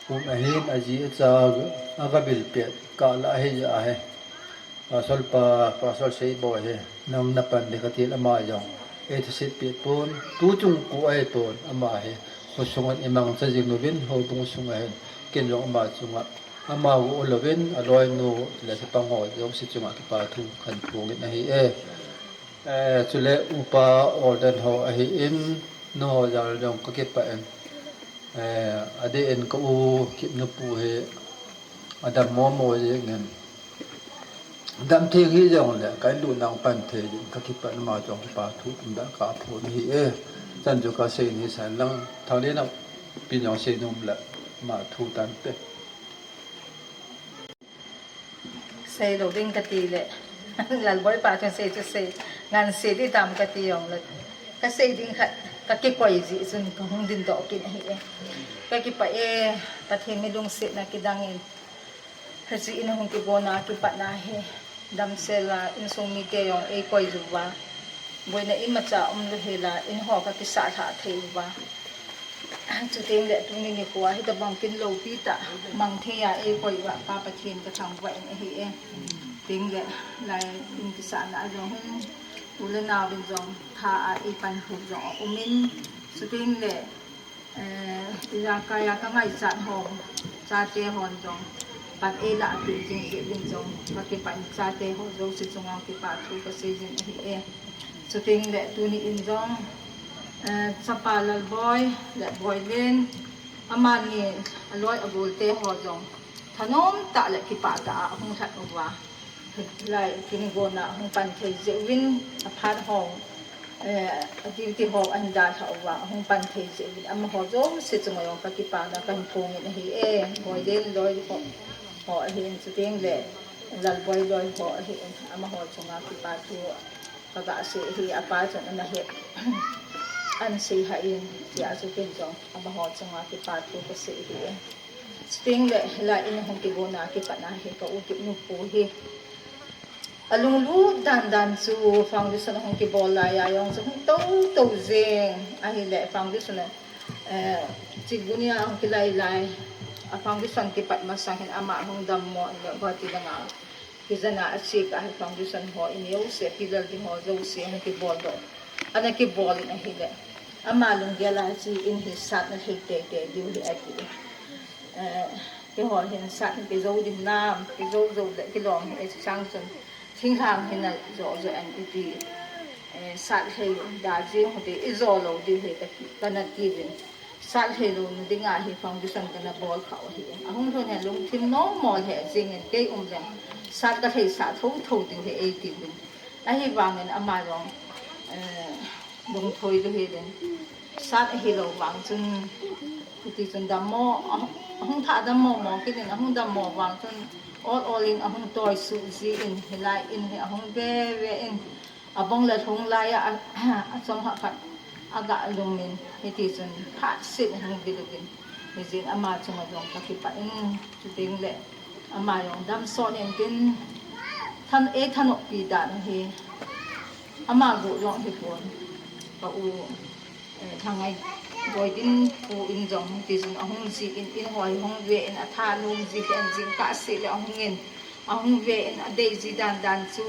um ahin, aji acha aga bil pet kah la ahi ja ahi. Pastor pa, Pastor Seiboi hi, nang na pan ding ka ti le ama jong ei thusei pet pon, tu chung ku ahi pon, ama hi, khosung in i mangcha jing uvin, houbung sung ahin, ken jong ama chunga, ama u louvin, aloinu, le kipang ho jouse chunga kipa thu kan phongin ahi e. Eh, chule upa Olden ho ahi in, nu ho jal jong ka kipah in. Eh, adeh in ka u Kipnupu hi adam momo jeng in. Dam theng hi jong le, ka in lu nang pan thei jeng, ka kipah in ama jong kipa thu tum da ka phon hi e. Chan chu ka sei ni san lang, Thanglen a pi jong sei nom le, ama thu tan te. Sei lou ding ka ti le. Lalboi pa chun sei chu sei. Ngan sei di tam ka ti jong le. Ka sei ding khat, ka kikoi ji chun ka hung din doh kit ahi e. Ka kipah e, Pathen mi lungsetna kidang in. Ka ji in hung kibona kipatna hi. Damsel a insung mite jong eikoi uva, boina imacha umlou hela in ho kakisah lhah thei uva. Chuteng le tuni nikho a hitabang kin loupi tah mang thei a eikoi uva Pa Pathen kathangvah in ahi e. Teng le lai in kisahna a jong hin u le nao in jong tha a eipanpi jong aumin, chuteng le Eh, ijakai a kangaichat ho, chate hon jong pan eilahpeh jing jeh uvin jong kakipah in, chate ho jouse chunga kipa thu kasei jin ahi e. Chuteng le tuni in jong, eh, chapa Lalboi le Boilen, amani aloi agolte ho jong thanom tah le kipah tah a hung lhat uva, lai kin gona hung pan thei jeh uvin, aphat ho, eh, a duty ho ahin dalha uva ahung pan thei jeh uvin, amaho jouse chunga jong kakipana kahin phong in ahi e. Boilen loi ho, ho ahin, chuteng le Lalboi loi ho ahin, amaho chunga kipa thu kagasei ahi. Apa chun ana het, ana seihah in, tia chu ken jong amaho chunga kipa thu kasei ahi e. Chuteng le hilai in hung kigona kipatna hi ka u Kipnupu hi alunglut dandan chu foundation ahung kibol laiya jong chu hung toutou jeng ahile foundation, eh, Chibunia ahung kilai lai, a foundation kipat masang hin ama hung dammo le Guwahati langa kijana a chika hi foundation ho ineo se pilal ding ho jouse hung kibol doh, ana kibol in ahile ama lunggel a hiche in hi satna lhei teitei diu hi ati. Eh, keiho hin sat hi kijou ding nam, kijou jou le kilom hi, eh, chang chun thinglhang hin ajo jo an iti, eh, sat lhei da jing hute ijo lou diu hi ka, kana tiuvin. Sat lhei louna dinga hi foundation kana bol khah u ahi. Ahung lhun hin lungthim nommo lheh jingin kei um leng sat kalheisah thotho diu hi eitiuvin. Ahivangin ama jong, eh, lungthoi lou hel in. Sat ahilou vang chun, hiti chun dammo, ah, ahung thah dammo mo kit in, ahung dammo vang chun, ol ol in ahung toisuh jin, hilai in hi ahung ve ve in, abong le lhung laiya, a, achom khat khat aga lum in, hiti chun phat seh in ahung vil uvin. Hijeh in ama chunga jong kakipah in, chuteng le ama jong damsot in tin, than, eithanoppi dan u hi ama guh jong hipon, ka u, eh, Thangngai Boidin pu in jong hiti chun ahung jin, in ho hi hung ve in, atha nom ji lheh jin, kasei le ahung in, ahung ve in, adei ji dan dan chu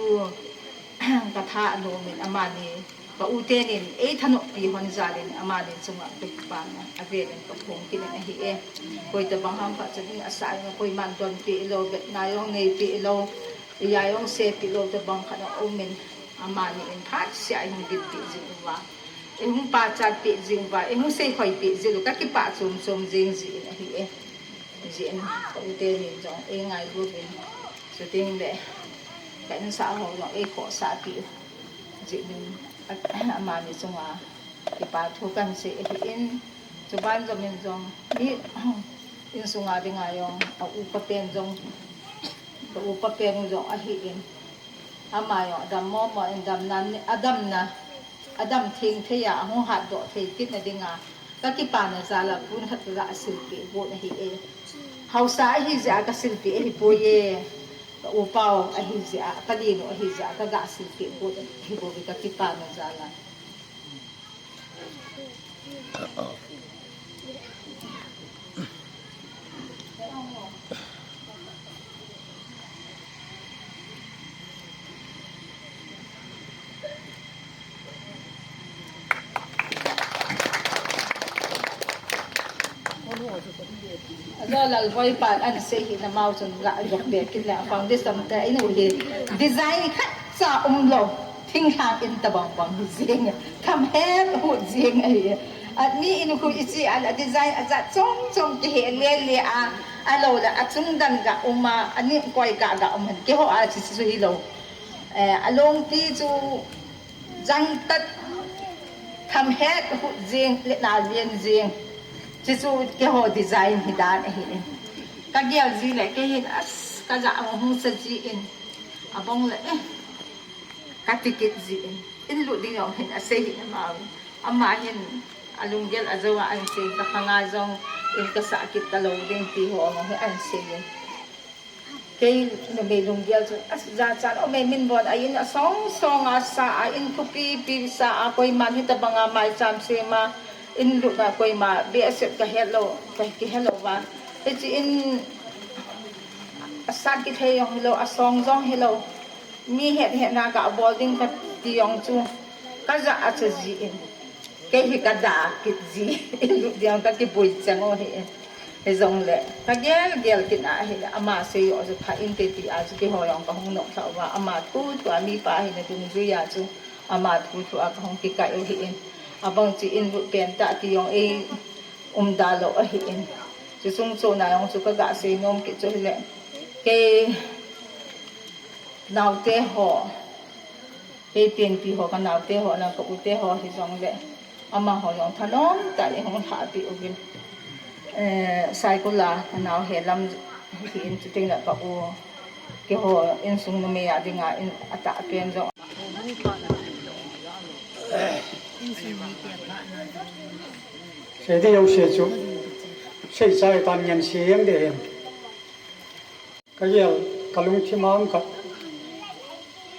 katha anom in, amani ka u tenin eithanoppi hon jal in amani chunga kakipana avel in kaphong kit in ahi e. Koi tabang ham khat chun in asah in, koiman donpi lou, vetna jong neipi lou, iya jong sepi lou tabang khat aum in, amani in phat seh a eihung gilpi jing uva, eihung pachatpi jing uva, eihung seihoipi jing u kakipah chom chom jing jin ahi e. Hijeh in ka u tenin jong eingailut uvin, chuteng le ka insah ho jong eikhohsahpi jeh in, amani chunga kipa thu kahin sei ahin, chuban jom in jong mi insunga dinga jong a upa pen jong, ka upa pen u jong ahin, ama jong adam momo in, damna, adamna, adam theng thei a, ahung hatdoh thei kitna dinga kakipana jal a pon khat kaga silpeh got ahi e. Haosa ahijeh a kasilpeh ahipoi e. Ka upa u ahijeh a, ka lenu ahijeh a kaga silpeh got ahibouve kakipana jal a. Ajo Lalboi pan ana sei hi namau chun ga jop be kit le, foundation te inu hi design khatcha umlou, thinglhang in tabang bang hi jing, thamhet hut jing ahi. Ani in khu ichi a design ajat chom chom kihe le le a, alou le achung dan ga um a, ani koi ga ga um hen, keiho a chi chu hilou. Eh, alongpi chu jangtat, thamhet hut jing, le na lian jing. Chuchu keiho design hi dan ahi. Kagel ji le kei hin as, kaja ahung sa jin, abong le, eh, kati kit jin. In lut ding jong hin asei hi namau. Ama hin alunggel ajou a ana sei, kakhanga jong in kasah kit talou ding ti ho jong hi ana sei in. Kei numei lunggel chu, a, jachat um e, min bon a in a song song a sa a, in thupi pi sa a, koiman hitabanga maicham sema, in lut a koima behseh ka het lou, ka kihet lou va. Hiche in a sat kithei jong hilou, a song jong hilou. Mi het het na ka bol ding kati jong chu, ka ja a cha ji in. Kei hi ka da kit ji, in lut diang ka kiboi chang u hi. Hijongle, ka gel gel kit na hi, ama sei u chu pha inte ti a chu keiho jong ka hung nop lha uva, ama thu thu a mipa hina dungjui a chu, ama thu thu a ka hung kikai u hi in. Abang chu in lut pen ta ti jong ei um da lou ahi in. Chu chung chu na jong chu ka ga sei nom kit chu hile. Kei naote ho, kei penpi ho, ka naote ho, na ka ute ho hijongle, amaho jong thanom tah in hung lhahpeh uvin. Eh, Saikul a ka nao he lam hi in, chuteng le ka u, keiho insung numei a dinga in atah pen jong. Sei ding jouse chu, sei chai tan ngen sei jeng ding ahin. Ka gel, ka lungthim a um khat.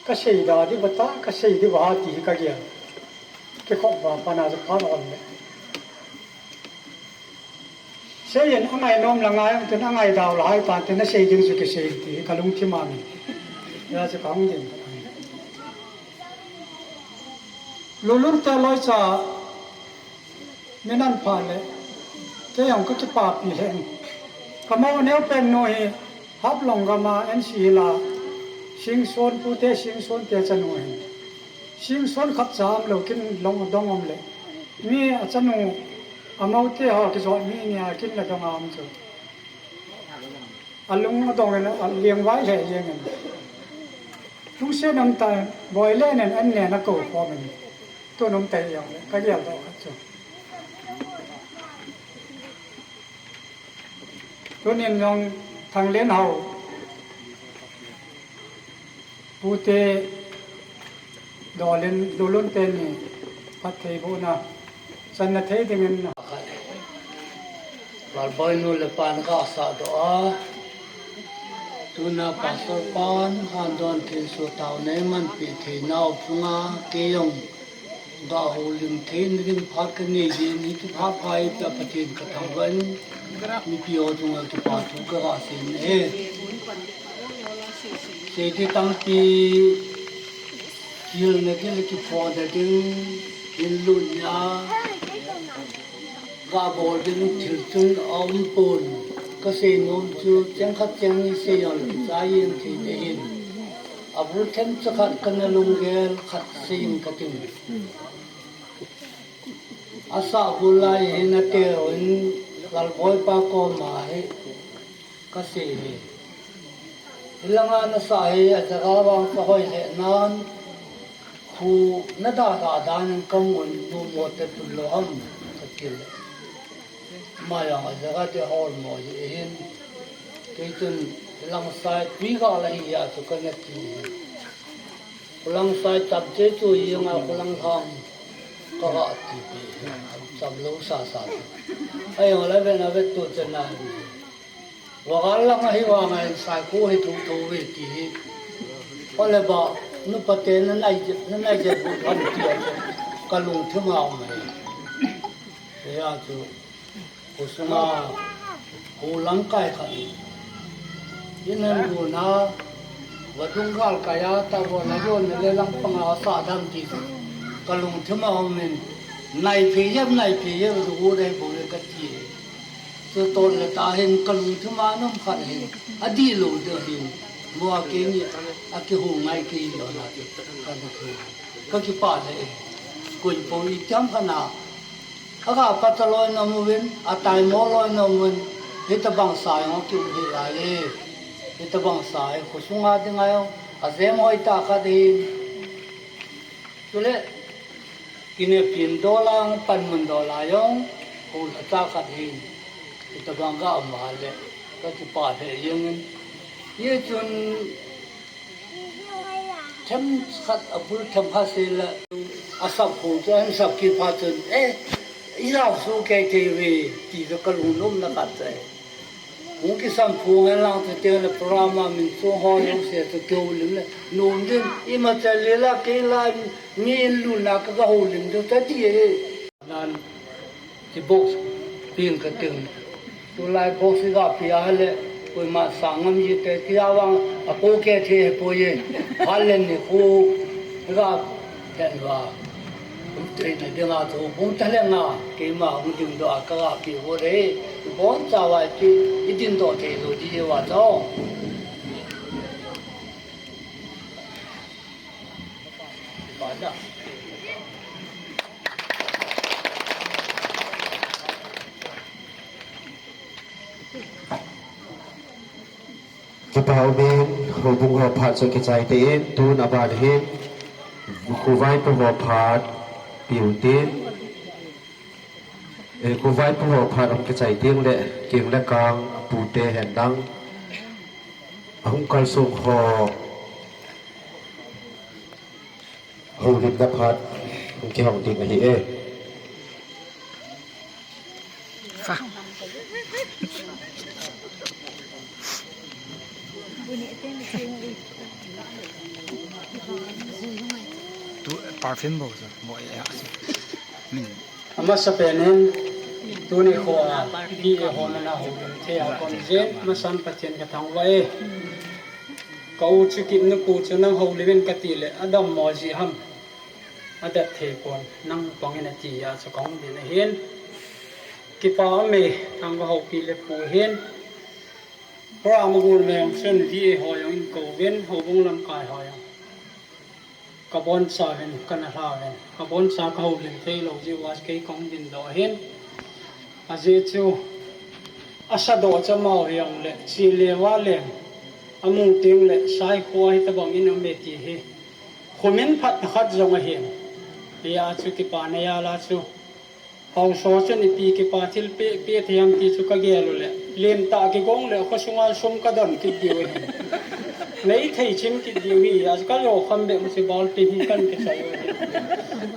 Ka sei da diu va ta, ka sei diu va ti hi ka gel. Kikhop va pana chu phan ol le. Sei in a ngai nom la ngai, tin a ngai dau la hai tan, tin a sei ding chu kisei ti hi ka lungthim a um. Ya chu ka hung ding. Lulun te loi cha, min an pha le, kei jong ka kipapi lheh in. Ka mo neo pen nu hi, Haflong gam a N C Hill a, Singson pute, Singson te chanu ahin. Singson khat cha um lou, kin long dong um le. Mi a chanu, a mo te ho kijot mi ni a kin la dong a um chu. A lung a dong in a liang vai lheh jeng in. Lungset um ta, boi le nen an nen a kou khom in. Tun um ta jong le, ka gel doh khat chu. Tunin jong Thanglenhao pute Dolin, Lulun teni phattheibohna channa thei dingin. Lalboi nu le pan ka sah doh a, tuna Pastor pan han don thei su tau nei manpi thei nau phunga kei jong ga houlim thei ni ding phat ka nei ding, hiti phat pha hi ta Pathen ka thangvah in, mipi ho chunga kipa thu ka ga sei in e. Seite tampi, hilna ding le kiphonna ding, in lutna, ga bol ding thil chun a um pon, ka sei nom chu, cheng khat cheng ni sei jong le kichai jeng thei ding ahin. A bul themcha khat ka na lunggel khat sei in ka ting. A sah bul lai hin a teu in Lalboi pa koma hi ka sei hi. Hilanga na sah hi a jaga vang ka hoi lheh nan, khu na da da dan in ka mun nu mo te pun lo ham ka ti le. Ma jong a jaga te hol mo hi hin. Kei chun hilang sai tui ga la hi a chu ka na ti hi. Khulang sai cham che chu jeng a khulang lhang ka ga ti pi. Cham lo sa sa chu. Ai ho la ve na ve tu che na. Wa ga lang a hi wa ngai sai khu hi thu thu ve ti hi. Ole ba nu pa te na nai je, na nai je bu han ti a chu. Ka lungthim a um hi. He a chu. Khosunga, kho lamkai khat in, in an gon a, vadung galkai a, tavon a jon le langpang a sa dam ti chu, ka lungthim a um in, nai phei jep, nai phei jep, ru dai bou le ka ti. Chu ton le ta hin ka lungthim a um khat hin, a dih lou ding hin, mo a kei ni, a kihou ngai kei lo na ti, ka na thei. Ka kipah le, koi po i tiam khat na, A ga pata loi nom uvin, a taimo loi nom uvin, hitabang sa jong kium hih lai e. Hitabang sa hi khosunga dinga jong, a jem hoi tah khat ahin. Chule, kinepin dol a jong, panmun dol a jong, hol a tah khat ahin. Hitabang ga um a le, ka kipah lheh jeng in. Hichun, Themkhat a bul themkhat sei le, a sap khu chu, an sap kit phat chun, "Eh, i jao su kei thei ve," ti chu ka lungnomna khat chu ahi. Hung kisam phung hen lang chu teng le program a min chu ho jong se chu keu lim le. Nom din, ima cha le la kei la mi in lu na ka ga ho lim chu ta ti e. Nan ti box pin ka ting. Tulai box ga pi a le, koima sang ngam ji te ti a vang a ko ke the he po ye. Hal len ni khu ga ten va. Kum tui na ding a chu, kum ta le nga, keima hung ding doh a ka ga pi vo re. Bon cha vai pi, i din doh thei lo di va cha. Ba da. Kipa umin, houbung ho phat chu kichai te in, tun aban hin, khu vaipo ho phat, piu tin, eh, khu vaipo ho phat hung kichai ting le, king le kang, pu te hen lang, hung kal sung ho, houlimna phat, hung kihong ding ahi e. Fa. Tu perfume bo sa, mo e ya. Min. Amasa penin, tuni kho a, V A ho nana houlim thei a kon jin, amasan Pathen ka thangvah e. Ka u chu kit nu pu chu nang houlim in ka ti le, a dammo ji ham. A dat thei pon, nang pang in a ti a chu kong din ahin. Kipa ume, thangvah houpi le pu hin. Program a gon veng chun V A ho jong in kou vin, houbung lamkai ho jong. Ka bon cha vin, ka na hla vin. Ka bon cha ka houlim thei lo ji uva kei kong din doh hin. Ajeh chu, a sa doh cha mau hiong le, chi le va le, a mu ting le, sai khua hi ta bang in a me ti hi. Khu min phat na khat jong ahin. Hia chu kipa na ya la chu. Hausa chun ipi kipa thil pe, pe thei ham ti chu ka gel u le. Len ta kigong le kho sunga sum ka don kit diu hi. Nei thei chim kit diu hi. A ka lo kham be mu si bol pe hi kan kichai u hi.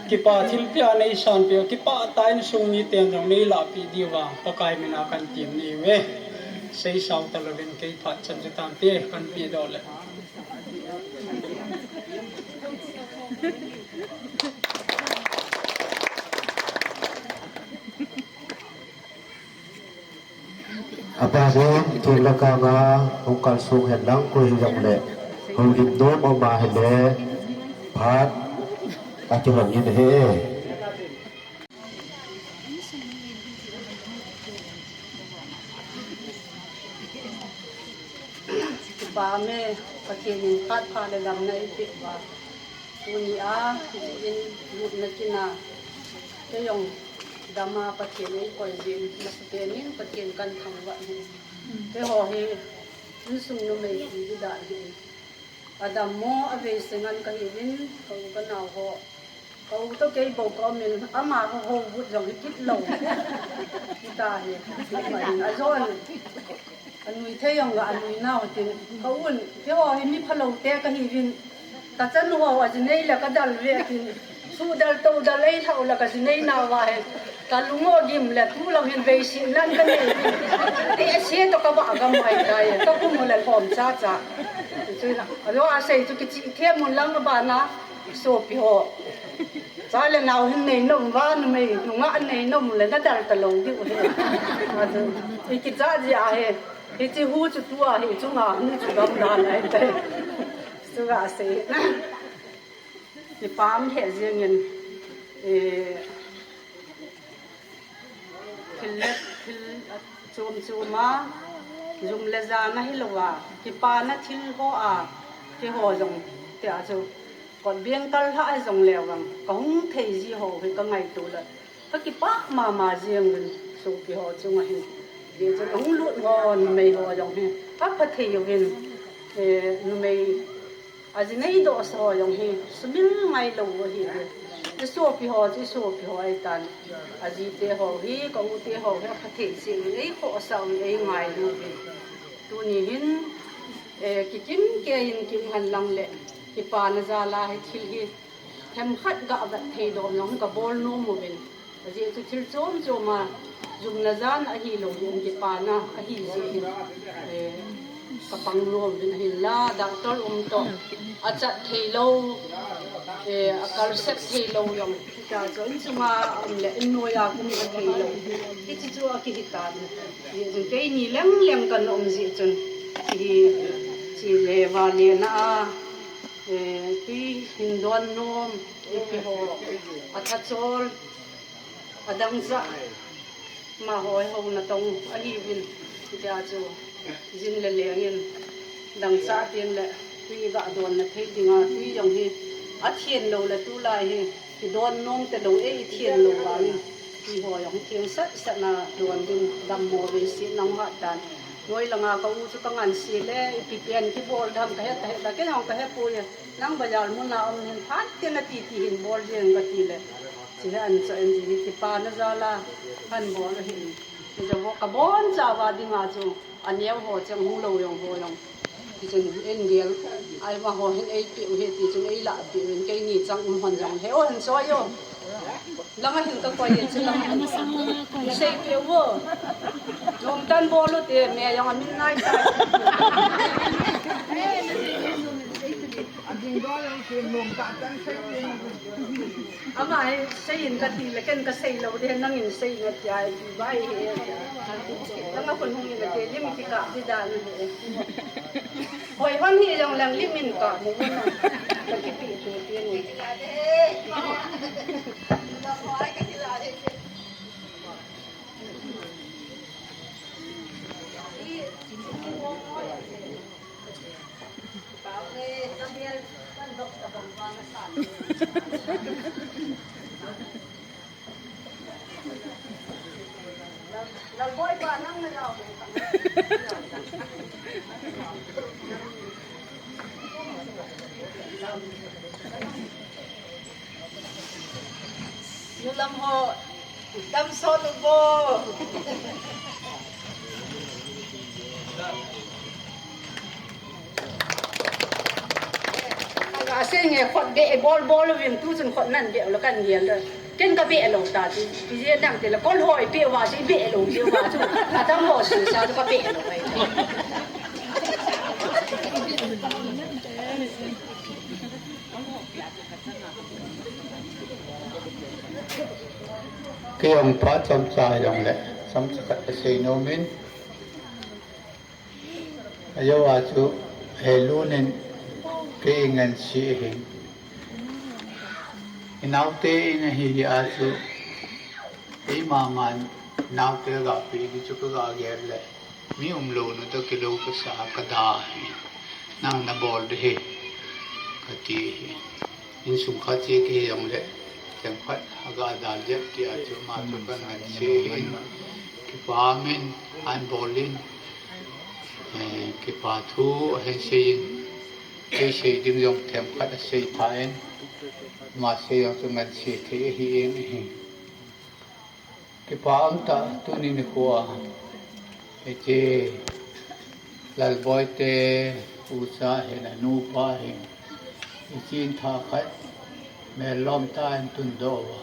Kipa thil pe a nei san pe, kipa ta in sung ni ten jong nei la pi diu va. Pakai min a kan tim ni ve. Sei sao ta lo vin kei phat chan chu tan te kan pe do le. Apa din, kila kanga, hung kal sung hen lang koi hi jong le, hung lim nom ama hi le, phat, a kihong in he. Kipa me, Pathen in phat pha le damna eipeh uva. Tuni a, in lutna kin a, kei jong dam a Pathen eikoi jin, nasatah in Pathen kan thangvah in. Keiho hi, insung numei ti di dan hi. Adammo, aveise ngen kahiuvin, ka u ka nao ho. Ka u toh kei bou ka um in, ama ho hou but jong hi kit lou. Hita hi. Ajon. Anui thei jong ga anui nau tin. Ka un, keiho hi mi phalou te kahiuvin. Ka chanu ho ajinei le ka dal ve tin. Su dal to dal ei thau le ka jinei nau va he. Ka lung o gim le tu lang hin veisi nan ka nei. Ti a se to ka ba gam ai tai. Ka kum le khom cha cha. Chu na. Alo a sei chu kichi the mun lang ba na. Sopi ho. Cha le nau hin nei nom va numei. Nunga nei nom le na dal ta lo di u he. A chu. I kicha ji a he. Hichi hu chu tu a hi chu nga hu chu gam dan ai tai. Chu ga sei. Kipa um lheh jeng in, eh, thil le, thil chom chom a, jum le jana hilou a, kipana thil ho a, keiho jong tia chu, kot beng kal lha a jong le vang, ka hung thei ji ho hi ka ngaito le, ka kipah mama jeng uvin, sopi ho chunga hin. Hijeh chun hung lut ho, numei ho jong hi, ka pha thei uvin, eh, numei, Ajinei doh sa ho jong hi, sumil ngai lou ahi ve. I sopi ho chu, i sopi ho ahi tan. Aji te ho hi, ka u te ho hi, apha thei jeng in, ei khohsah uvin, ei ngailu uvin. Tuni hin, eh, kikim kei in kim hen lang le, kipana jal a hi thil hi, themkhat ga vet thei dom jong hi ka bol nom uvin. Ajeh chu thil chom chom a, Jumna jan ahilou, jong kipana ahi jeh in, eh, ka pang nom uvin ahinla, doctor um toh, achat thei lou, eh, akalsep thei lou jong, hitia chu insunga um le, innoi a kum a thei lou. Hichu chu akihi tan. Hijeh chun keini leng leng kana um jeh chun, hi, chule vale na a, eh, tui hin don nom, ipi ho, athachol, adangchah, amaho hi houna tong ahiuvin, hitia chu jin le leng in dangchah teng le tui ga donna thei dinga, tui jong hi athen lou le tulai hi kidon nom talou e, ithen lou vangin tui ho jong theng sat sat na don ding dammo vei se nang hat tan. Noi langa ka u chu ka nganse le, ipi pen kibol dam kahe, kahe, kahe, kei jong kahe poi. Nang bazar muna um hin phat tena titi hin bol jeng kati le. Hiche hi ancha in, hiche hi kipana jal a ahin bol ahin. Hiche hi kabonchauva dinga chu aneo ho cheng hung lou jong ho jong. Hichun in gel, amaho hin eipeh u ahi tichun eilah peh uvin, keini chang um hon jong he o hin choi o. Langa hin kakoi e, hiche langa hin. Seipeh uvo. Nomtah in bol ute, me jong amin nai tai. Ama hi seiyin kati le ken kasei lou ding, nangin sei in atia, ipi bai hi. Langa khun hung in ati, lim kikap ding dan hi. Hoi hon hi jong lang lim in kap mo na. Kakipe tu tin. Nulam ho, damsot uvo. Aga sei nge khut beh bol bol uvin, tuchun khut nan beh u le kan gel le. Ken kabeh lou ta ti, ti je dang ti le kol hoi peh uva chu, ibeh lou peh uva chu. Adang ho su sa chu kabeh lou ai. Kei jong phat chomcha jong le, chomcha khat kasei nom in. Ajou a chu, he lun in kei ngansi ahin. Inaote in ahi a chu, eima man naote ga pe di chu kaga gel le. Mi umlou na toh kilou kasa kada hi. Nang nabol ding hi, kati hi. Insung khat che kihi jong le, themkhat aga dal jep tia chu ama chu kanganse in, kipa min, anbol in, eh, kipa thu ahin sei in, kei sei ding jong themkhat asei pha in, ama sei jong chu nganse thei ahi in ahi. Kipa um tah tuni nikho a, hiche Lalboi te ucha hin, anupa hin, ichin thah khat melom tah in tundoh uva,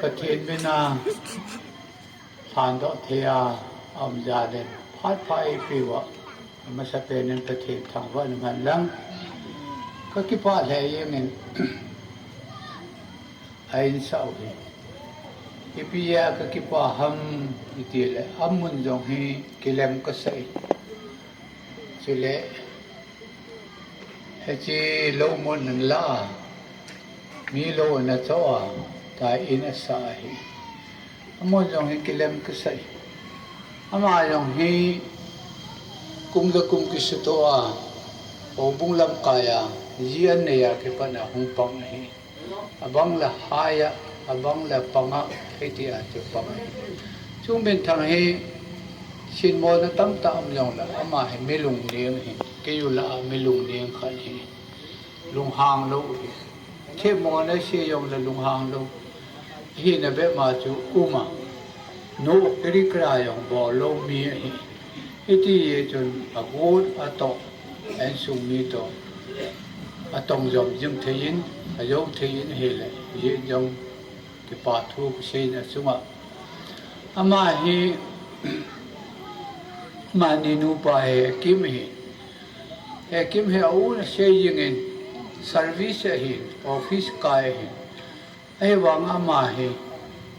Pathen min a lhandoh thei a aum jal in phat pha eipeh uva, amasapen in Pathen thangvah in umhen lang. Kakipah lheh jeng in, a insah u hi. Ipi a kakipah ham iti le, amun jong hi kilem kasah e. Chule, hiche lou mun ahin la a, mi lou ana cho a, tai in asah ahi. Amun jong hi kilem kasah e. Ama jong hi kum le kum kisutoh a, houbung lamkai a, ji anei a kipat a hung pang ahi. Abang le hai a, abang le pang a, hiti a chu pang ahi. Chungminthang hi, sinmona tamtah um jongle, ama hi mi lungning ahi, kei u lah a mi lungning khat ahi. Lunghang lou ahi. Themmona sei jongle lunghang lou. Hina bep ma chu um a. Nu kiri kira jong bol lou mi ahi. Hiti chun agot atoh, a insung mi toh atong jom jing thei in, ajou thei in ahile, hijeh jong kipa thu kasei in achunga Ama hi, amani nupa hi Hekim hi. Hekim hi a u na sei jingin service ahin, office kai ahin. Ahivang ama hi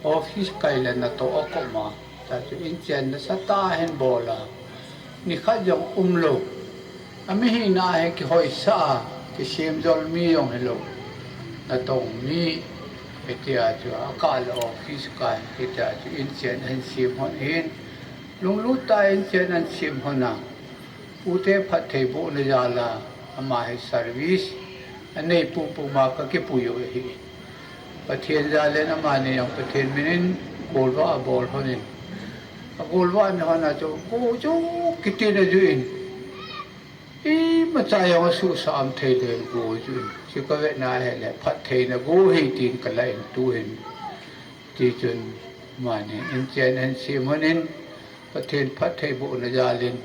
office kai le natoh a koma. Tua chu inchen nasatah a hin bol a. Nikhat jong umlou. Amihina hi kihoisah a, kisemjol mi jong hilou. Natong mi, hitia chu akah le office kai, hitia chu inchen ahin sem hon ahin. Lunglut tah a inchen ahin sem hon a. Ute phattheibohna jal a, ama hi service anei pumpum a kakipui u ahi. Pathen jal in amani jong Pathen min in golvah abol hon in. Agolvah na hon a chu, go chu kitin ajuh in. Imacha jong asuhsah um thei lou in go ajuh in. Chu kavetna ahile, phattheina go ahi tin kalah in tuhin. Tichun, amani inchen ahin sem hon in, Pathen phattheibohna jal in,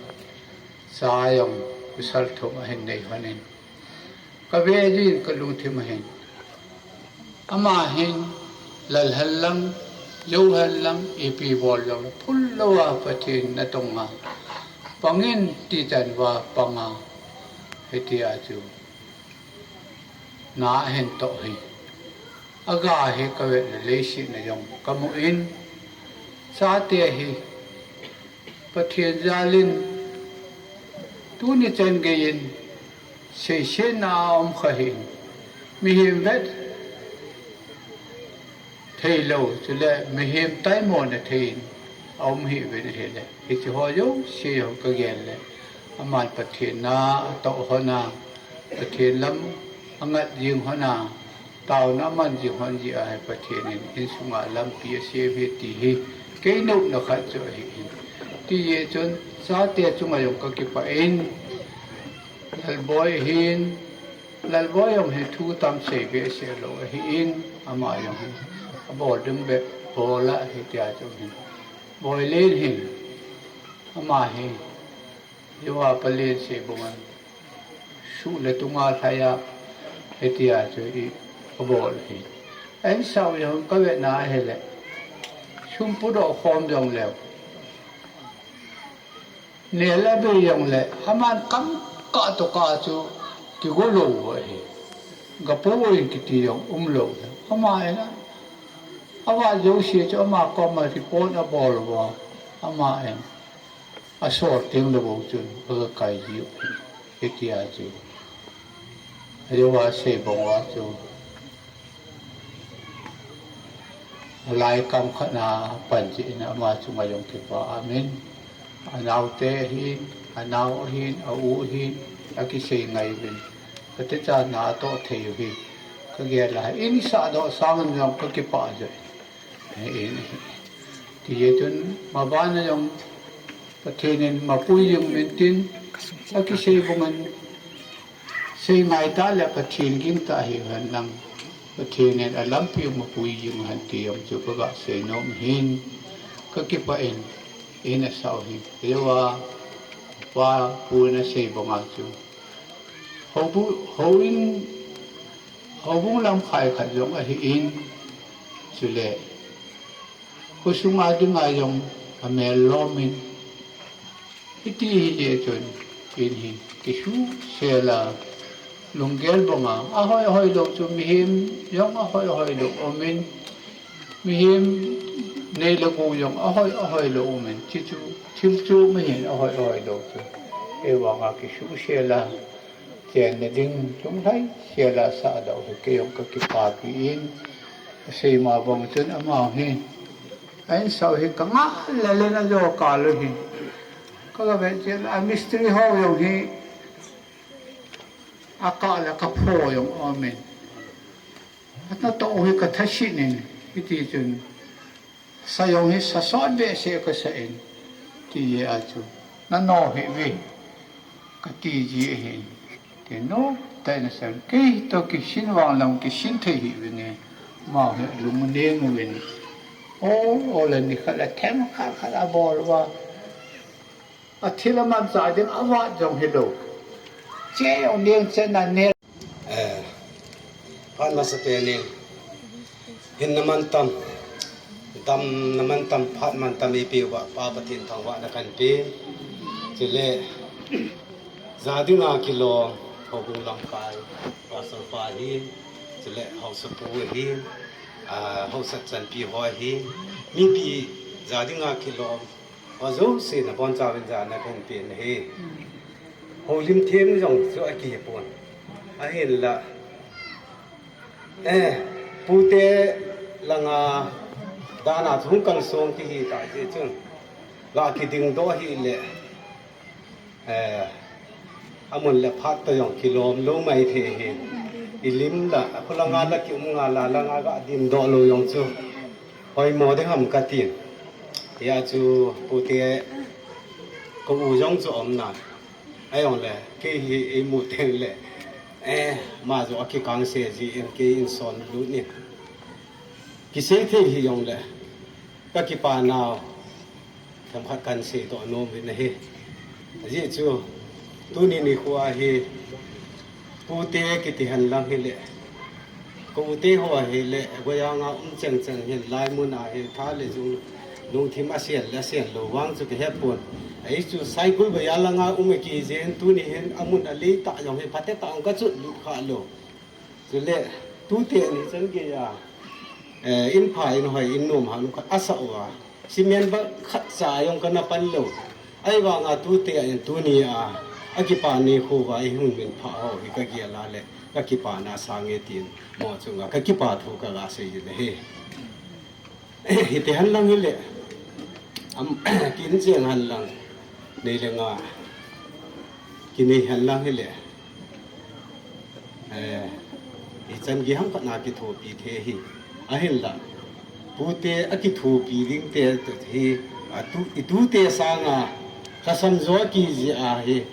cha jong pasal thum ahin nei hon in. Kave jin kalungthim ahin. Ama hin, lal henlang, jou henlang, ipi bol jongle, phul louva Pathen natong a pangin, ti chan uva pang a, hitia chu na ahin toh hi. Aga hi kavet le leiset a jong kamu in, chate hi Pathen jal in tuni chan gei in seisetna aum kha ahin, mihem vet theilou, chule mihem taimona thei in aum hih uvin ahile, hiche ho jouse jong kagel le, aman Pathen na atoh hon a, Pathen lam angat jing hon a, taona aman jing hon jeh a hi Pathen in insunga lampi asem ahi ti hi kei nopna khat chu ahin. Tijeh chun chate chunga jong kakipah in, Lalboi ahin, Lalboi jong hi thu tam sei behseh lou ahin, ama jong hi abol ding bep bol a hitia chu ahin. Boilen hin, ama hi, jouva palen sei bang in, suh le tung a lhai a, hitia chu i, abol ahi. Ahinsah u jong kavetna ahile, sum pudoh khom jongleu, nel abei jongle, aman kam kah tokah chu kigo lou u ahi. Gapo in kiti jong umlou. Ama in a, avat jouse chu ama koma report abol uva, ama in asol tengle bou chun aga kai jiu ahi, hitia chu. Ajouva sei bang uva chu, alai kam khat na pan jeh in ama chunga jong kipah aum in. Anaote ahin, anao ahin, a-u ahin, akisei ngai uvin. Katecha na atoh thei u hi kagel a, in sahdoh sangin jong kakipah jeh in. Tijeh chun, mabana jong Pathen in mapui jing uvin tin, akisei bang in, sei ngai tah le Pathen gingtah hihen lang, Pathen in alampi mapui jing hen ti jong chu kaga seinom ahin, kakipah in, in asah u ahi. Ajouva, pa pu in asei banga chu, houbu-, houin, houbung lamkai khat jong ahin, chule khosunga dinga jong amel lom in, hiti hijeh chun, in hi kisuhsel a, lunggel banga, ahoi hoi lou chu mihem jong ahoi hoi lou um in, mihem nei le gou jong ahoi ahoi lou um in, chuchu thil chu mihem ahoi ahoi lou chu, ahivanga kisuhsel a chenna ding lunglhaisel a sahdoh hi kei jong kakipapi in, asei ma bang chun ama hi, ahinsah u hi kangah le le na jo kal u hi. Kaga vet cheh le, a mistri ho jong hi, akah le kapho jong aum in. Anatoh u hi kathasit in, hiti chun, sa jong hi sa sot behseh kasa in, tijeh a chu, nano hih uve, kati ji ahin. Ti noptah in asei in, kei toh kisin vang lam kisin thei hih uvinge, ama hi alung aneng uvin. Ol ol a nikhat le themkhat khat abol uva. Athil amanchah ding avat jong hilou. Che jong neng chenna nel. Eh, phat masapen in, hinna mantam, Damna mantam, phat mantam eipeuva Pa Pathen thangvahna kahin pe. Chule, ja dinga kilom, houbung lamkai, pastor pa hi, chule haosapu hi, ah, haosa chanpi ho hi, mipi ja dinga kilom ho jouse nabonchauvin jana kahin pe ahi. Houlim them jong chu akihepon. Ahinla, eh, pute langa dana chu hung kalsong kihita jeh chun, ga kidingdoh hile, eh, amun le phat toh jong kilom lou maithei hi. Ilim la, khulanga la kium nga la, langa ga dingdoh lou jong chu hoimo ding ham katin. Hijeh chun pute, ka u jong chu aumna, ahijongle kei hi eimu tengle, eh, ama jong akikangse jin kei in sonlut in, kisei thei hijongle, kakipanau themkhat kahin seidoh nom uvin ahi. Ajeh chu, tuni nikho a hi, pute kiti henlang hile, ka ute ho ahile, Goyang a um chengcheng hin, hilai mun a hi tha le jung, lungthim asen le asen lou vang chu kahepon. Ahi chu Saikul Bazar langa um akijeh in, tuni hin amun aleitah jong hi phatetah jong kachutlut khalou. Chule, tute ni chan geiya, eh, in pha in hoi in nom hanu khat asah uva, cement bag khatcha jong kana pan lou. Ahivanga tute a in tunia akipa nikho uva eihung minphah ho hi kagel a le, kakipana asange tin, mo chunga kakipa thu kaga sei le hi. Hiti henlang hile, am, kin jeng henlang, nei le nga, kinei henlang hile, eh, ichan gei ham khat na kithopi thei hi. Ahinla, pute akithopi ding te hi, atu, itute sanga lhasam jo akijih ahi,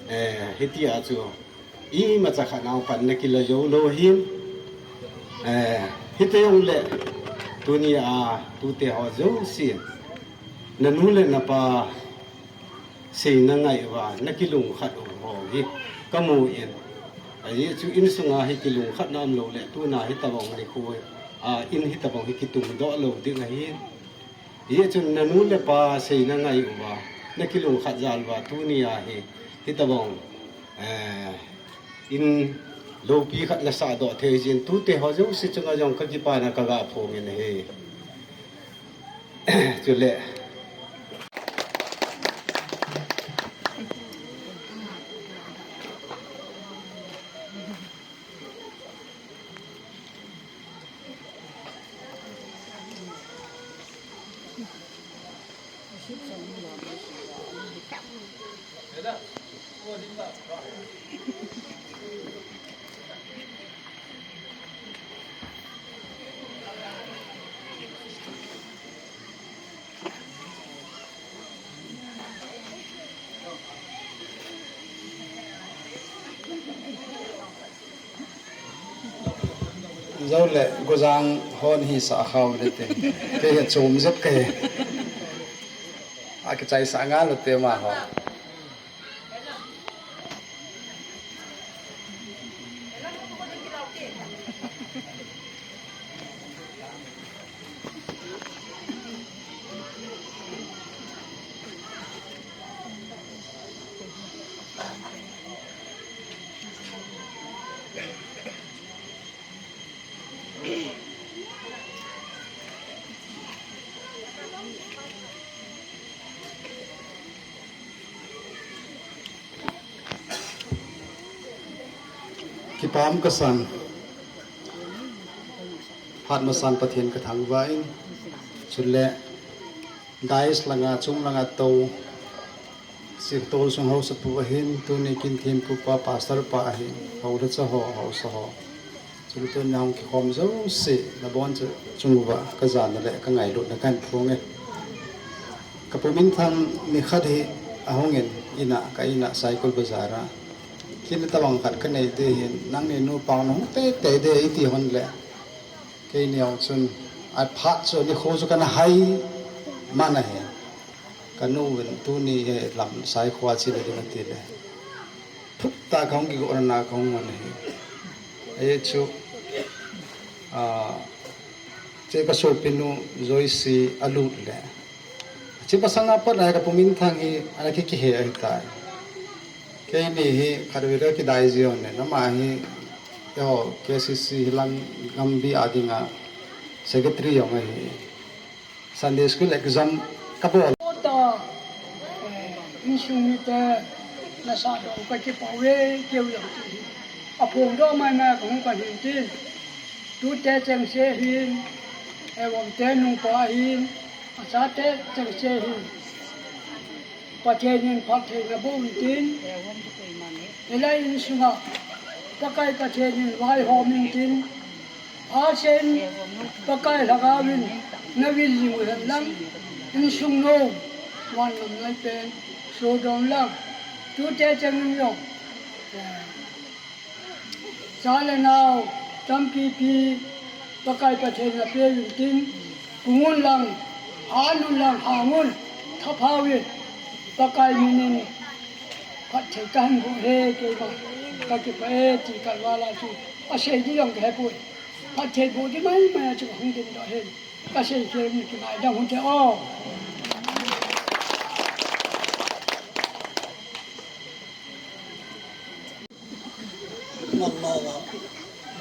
eh, hitia chu imacha khat naopan nakila jou lou hin. Eh, hiti jongle, tunia tute ho jouse, nanu le napa seina ngai uva nakilungkhat u ho hi kamu in. Ajeh chu insunga hi kilungkhatna umlou le, tuna hitobang nikho, a, in hitobang hi kitungdoh lou ding ahi. Hijeh chun nanu le pa seina ngai uva, nakilungkhat jal uva, tunia hi, hitobang, eh, in loupi khat nasahdoh thei jin, tute ho jouse chunga jong kakipana kaga phong in ahi. Chule. Jou le, Gojang hon hi sa khau le te. Kei hi chom jep kei. Akichai sa nga lo te ma ho. Kipah kasan, phat masan Pathen kathangvah in, chule dais langa, chung langa tou, Singtol sung haosapu ahin, tuni kin thempu pa, pastor pa ahin, haosa ho, haosa ho. Chule tuni a hung kikhom jouse, nabon chu chung uva, kajana le kangailutna kahin phong e. Kapu Minthang nikhat hi ahung in, in a, ka in a Saikul Bazar a. Kin tabang khat kanei te hin, nangni nupa nahung teitei de, iti hon le. Keini jong chun, aphat chu nikho chu kana hai man ahi. Kanu vin tuni hi lam Saikhowa chele ding ati le. Phut tah kahung kigo na kahung man ahi. Ahi chu, ah, Che ka sopinu Joyce a lut le. Chi pasanga pat a ka pu Minthang hi ana ki kihe ahitai. Keini hi khatvei ka kidai jiu ne, nama hi eiho K C C hi lang gambi a dinga secretary jong ahi. Sunday school exam ka bol. Ota, eh, insung mite nasa doh ka kipah uve, keu jong ti hi. Aphongdoh maimai kahung pan hin tin. Tute chengse hin, eh, vomte nungpa hin, achate chengse hin. Pathen in phattheina boh in tin, hilai insunga Pakai Pathen in vaihom in tin, asen Pakai Lhagao in na vil jing u hen lang, insung nom, van nom lai pen, so dong lang, tute cheng in jong, eh, Cha le nao, tampi pi, Pakai Pathen na pe vin tin, kung un lang, han un lang, hang un, thapha vin, Pakai min in, phatthei kahin boh e, keima, ka kipah e, ti kalval a chu, asei di jong kahe poi, phatthei boh di maimai a chu kahung dingdoh hen, kasei khel in kingaidam hite o. Mama va,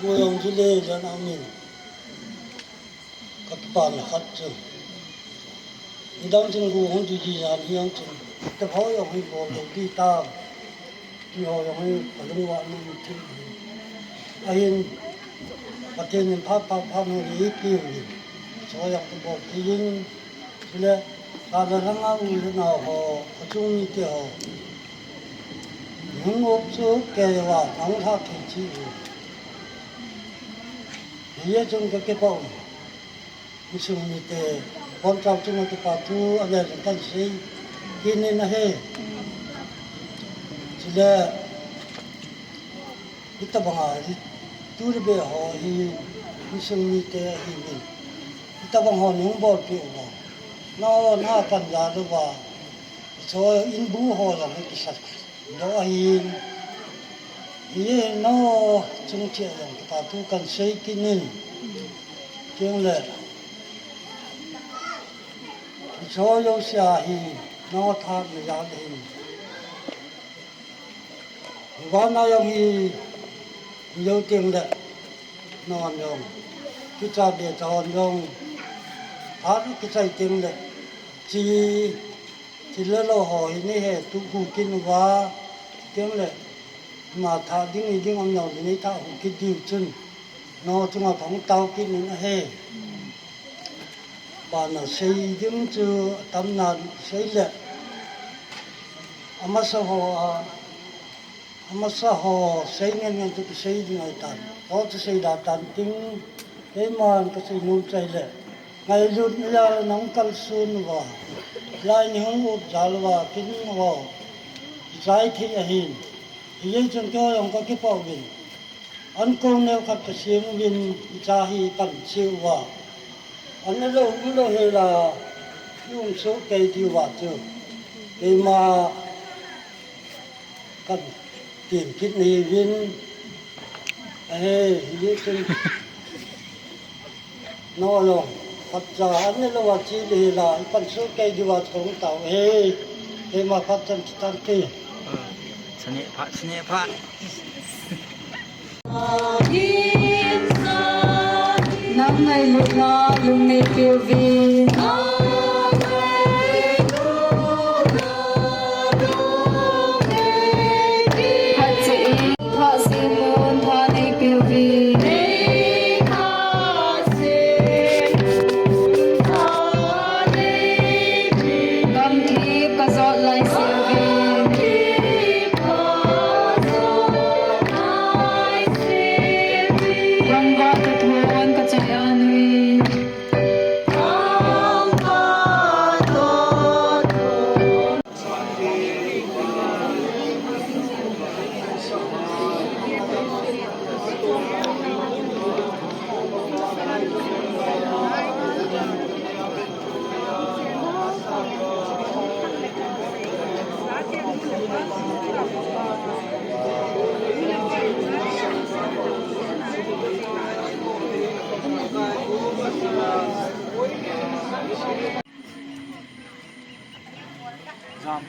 go jong chu le jan amin. Ka kipana khat chu. Nidang chun go hung chu ji jan hi jong chun. Te phao jong hi bol lo ti ta. Ti ho jong hi ka lung va min ti. Ahin, Pathen in phat, phat, phat hung hi pi hi. Cho jong ka bol ti jing. Chule, ka la langa u le nao ho, ka chung mite ho. Hung up chu kei va, nang lha kei chi u. Hijeh chun ka kipah u. Insung mite, bonchau chunga kipa thu, a vel in kan sei kit in ahi. Chule, hitabanga, hi, tu le be ho hi, insung mite ahi min. Hitabang ho nung bolpeh uva. Na, na kan ja uva. Cho in bu ho jong kisat. Lo ahin, hi no chung chia jong kipa thu kan sei kit in, keng le, cho jouse a hi, no thah na jal hin. Vana jong hi, jo teng le, non jong, kicha be chon jong, thah kichai teng le, chi, Thil le lo ho hi nei he tu hu kit uva, keng le, ma thah ding, i ding am jong le nei thah hu kit diu chun, no chunga kahung tao kit in ahi. Bana sei ding chu atam nan sei le, amasa ho a, Amasa ho sei ngen ngen chu kisei ding ahi tan. Ho chu sei da tan ting, keiman ka sei nom chai le. Ngailut na jal nang kalson uva. Lai ni hung up jal uva, kin uva. Chai thei ahin. Hijeh chun kei jong ka kipah uvin. An kong neo khat ka sem uvin, cha hi kan che uva. An lo, an lo hela, i um soh kei diu va chu. Keima kan tin kit nahi uvin. Ahe, hijeh chun. No lo, phatcha, an lo va chi le hela, i pan soh kei diu va chu kong tao. Ahe, keima phatchan kitan te. Sane phat, sane phat. Nang ngailutna lung nei peh uvin. Phatcheh in, phatsim un, pha nei peh uvin. Gamthip ka jot lai seh uvin. Gangvah ka thon ka chai a nui.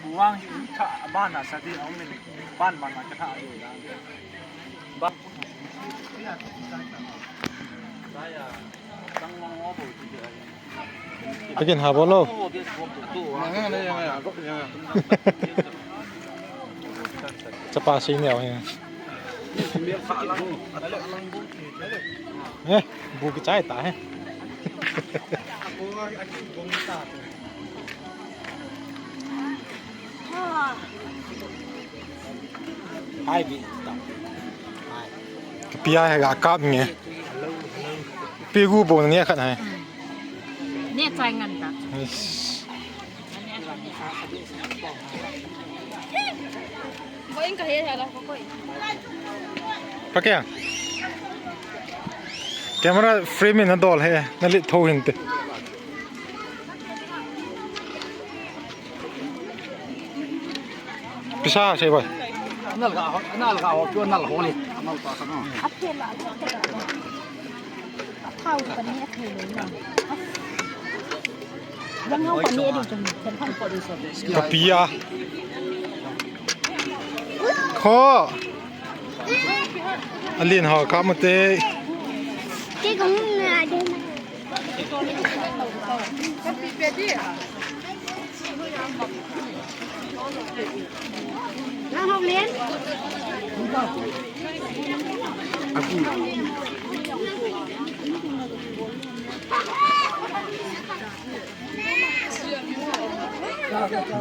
Puwang hi tha ban a sa di ong min ban ban a ka tha di. Ba. Akin ha bolo. Chapa si neo hi. Eh, bu kichai ta he. Hai bi. Hai. Pia he ga kap nge. Pi gu bo ne khat hai. Ne chai ngan ta. Yes. Pakya. Camera frame in na dol he, na lit tho hin te. Pisa se bai. Nal ga ho, nal ga ho, tu nal ho ni. Nal pa sa no. Athau pani athai lo na. Yang hau pani adi tum, chen phan ko di so. Kapia. Kho. Alin ho ka mute. Ke kong na de.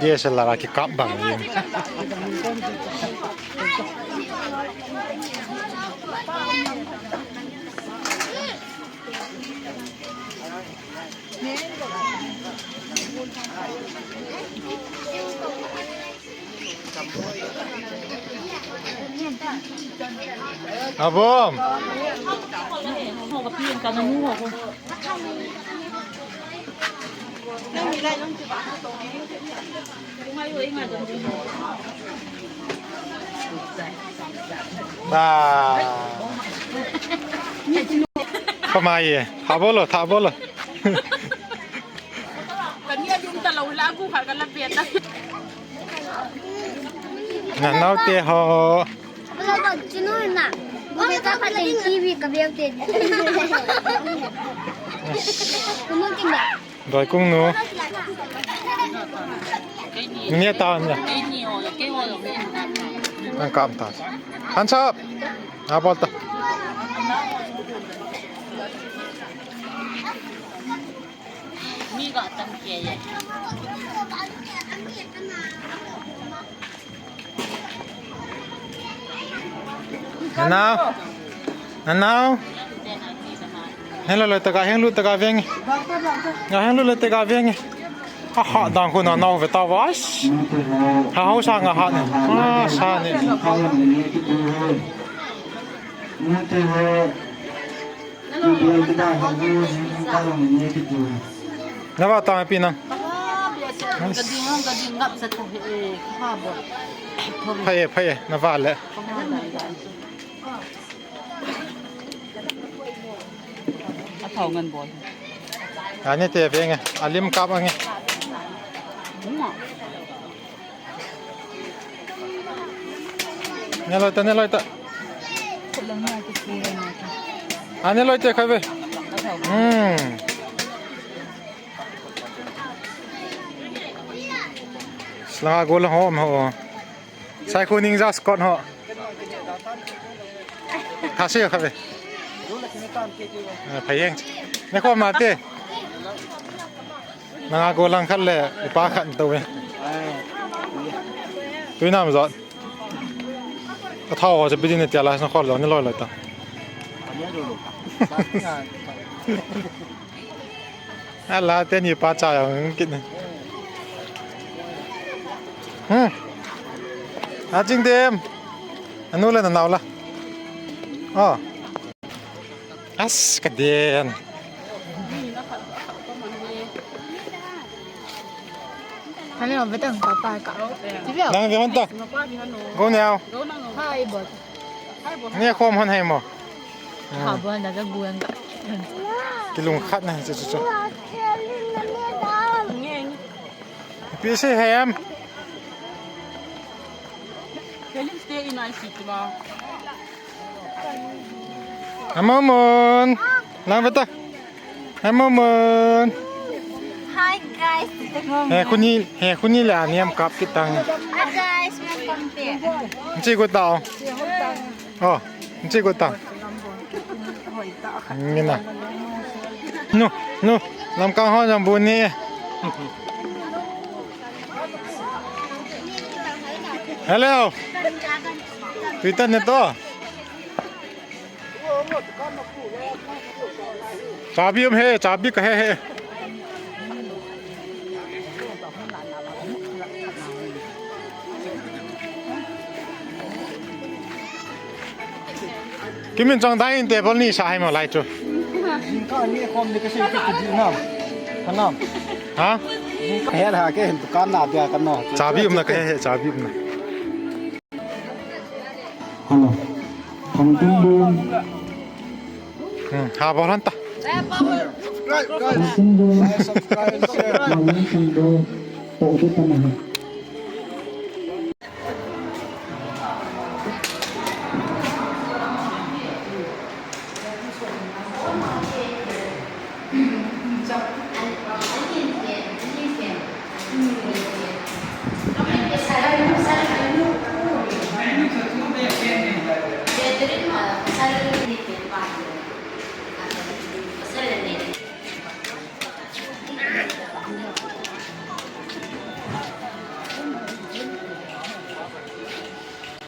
D S L R a kikap bang jeng. Abom. Ba. Pamai ye. Tha bolo, tha bolo. Kani a dum ta lo la ku kha ka la pe ta. Na nau te ho. Chinu na. Bu me ta pa te T V ka beu te. Kumu kin da. Doi kung nu. Ni ta nya. Ang kam ta. Hands up. A bol ta. Mi ga tam ke ye. Nanao. Nanao. Heng loi loi ta ga, heng lut ta ga veng. Ga heng lut loi ta ga veng. Ha ha dang khu nanao ve ta va. Ha hau sa nga ha ne. Ha sa ne. Na va tang pi nang. Phai e, phai e, na va le. A thau ngan bol. Ani te veng e, alim kap ang e. Ne loi ta, ne loi ta. A ne loi te khai ve. Hmm. Slanga gol ho, ho. Sai khu ning ja Scott ho. Tha se khai ve. Phai yeng. Ne ko ma te. Nanga ko lang khat le, upa khat to ve. Tui nam jot. Ka thau ho se bidin ne tia la sna khol lo ne loi loi ta. Ala te ni pa cha yang kit ne. Hmm. A ching dem. Anu le na nau la. Oh. As ka den. Hello, betang papa ka. Ti bia. Nang ve hon ta. Go now. Hi, boss. Ni khom hon hai mo. Ha, bo na ka guang ka. Kilung khat na chu chu chu. Pi se hem. Kalim stay in I C T ma. Amamun. Lang beta. Amamun. Hi guys, it's the mom. He khuni, he khuni le ani am kap kitang. Hi guys, welcome back. Nchi ko tao. Oh, nchi ko tao. Ngina. Nu, nu, lamkang ho jam bu ni. Hello. Twitter ne to. Chabi um he, chabi ka he he. Kimin chong dai in table ni sa hai mo lai chu. Jingkah ni khom ni ka sei ki ji nam. Ka nam. Ha? Jingkah he ha ke hin dukan na dia ka no. Chabi um na ka he he, chabi um na. Hello. Thangtin dun. Hmm, ha bol han ta. Thangtin dun. Subscribe, share. Malang thang dun. To de ta na.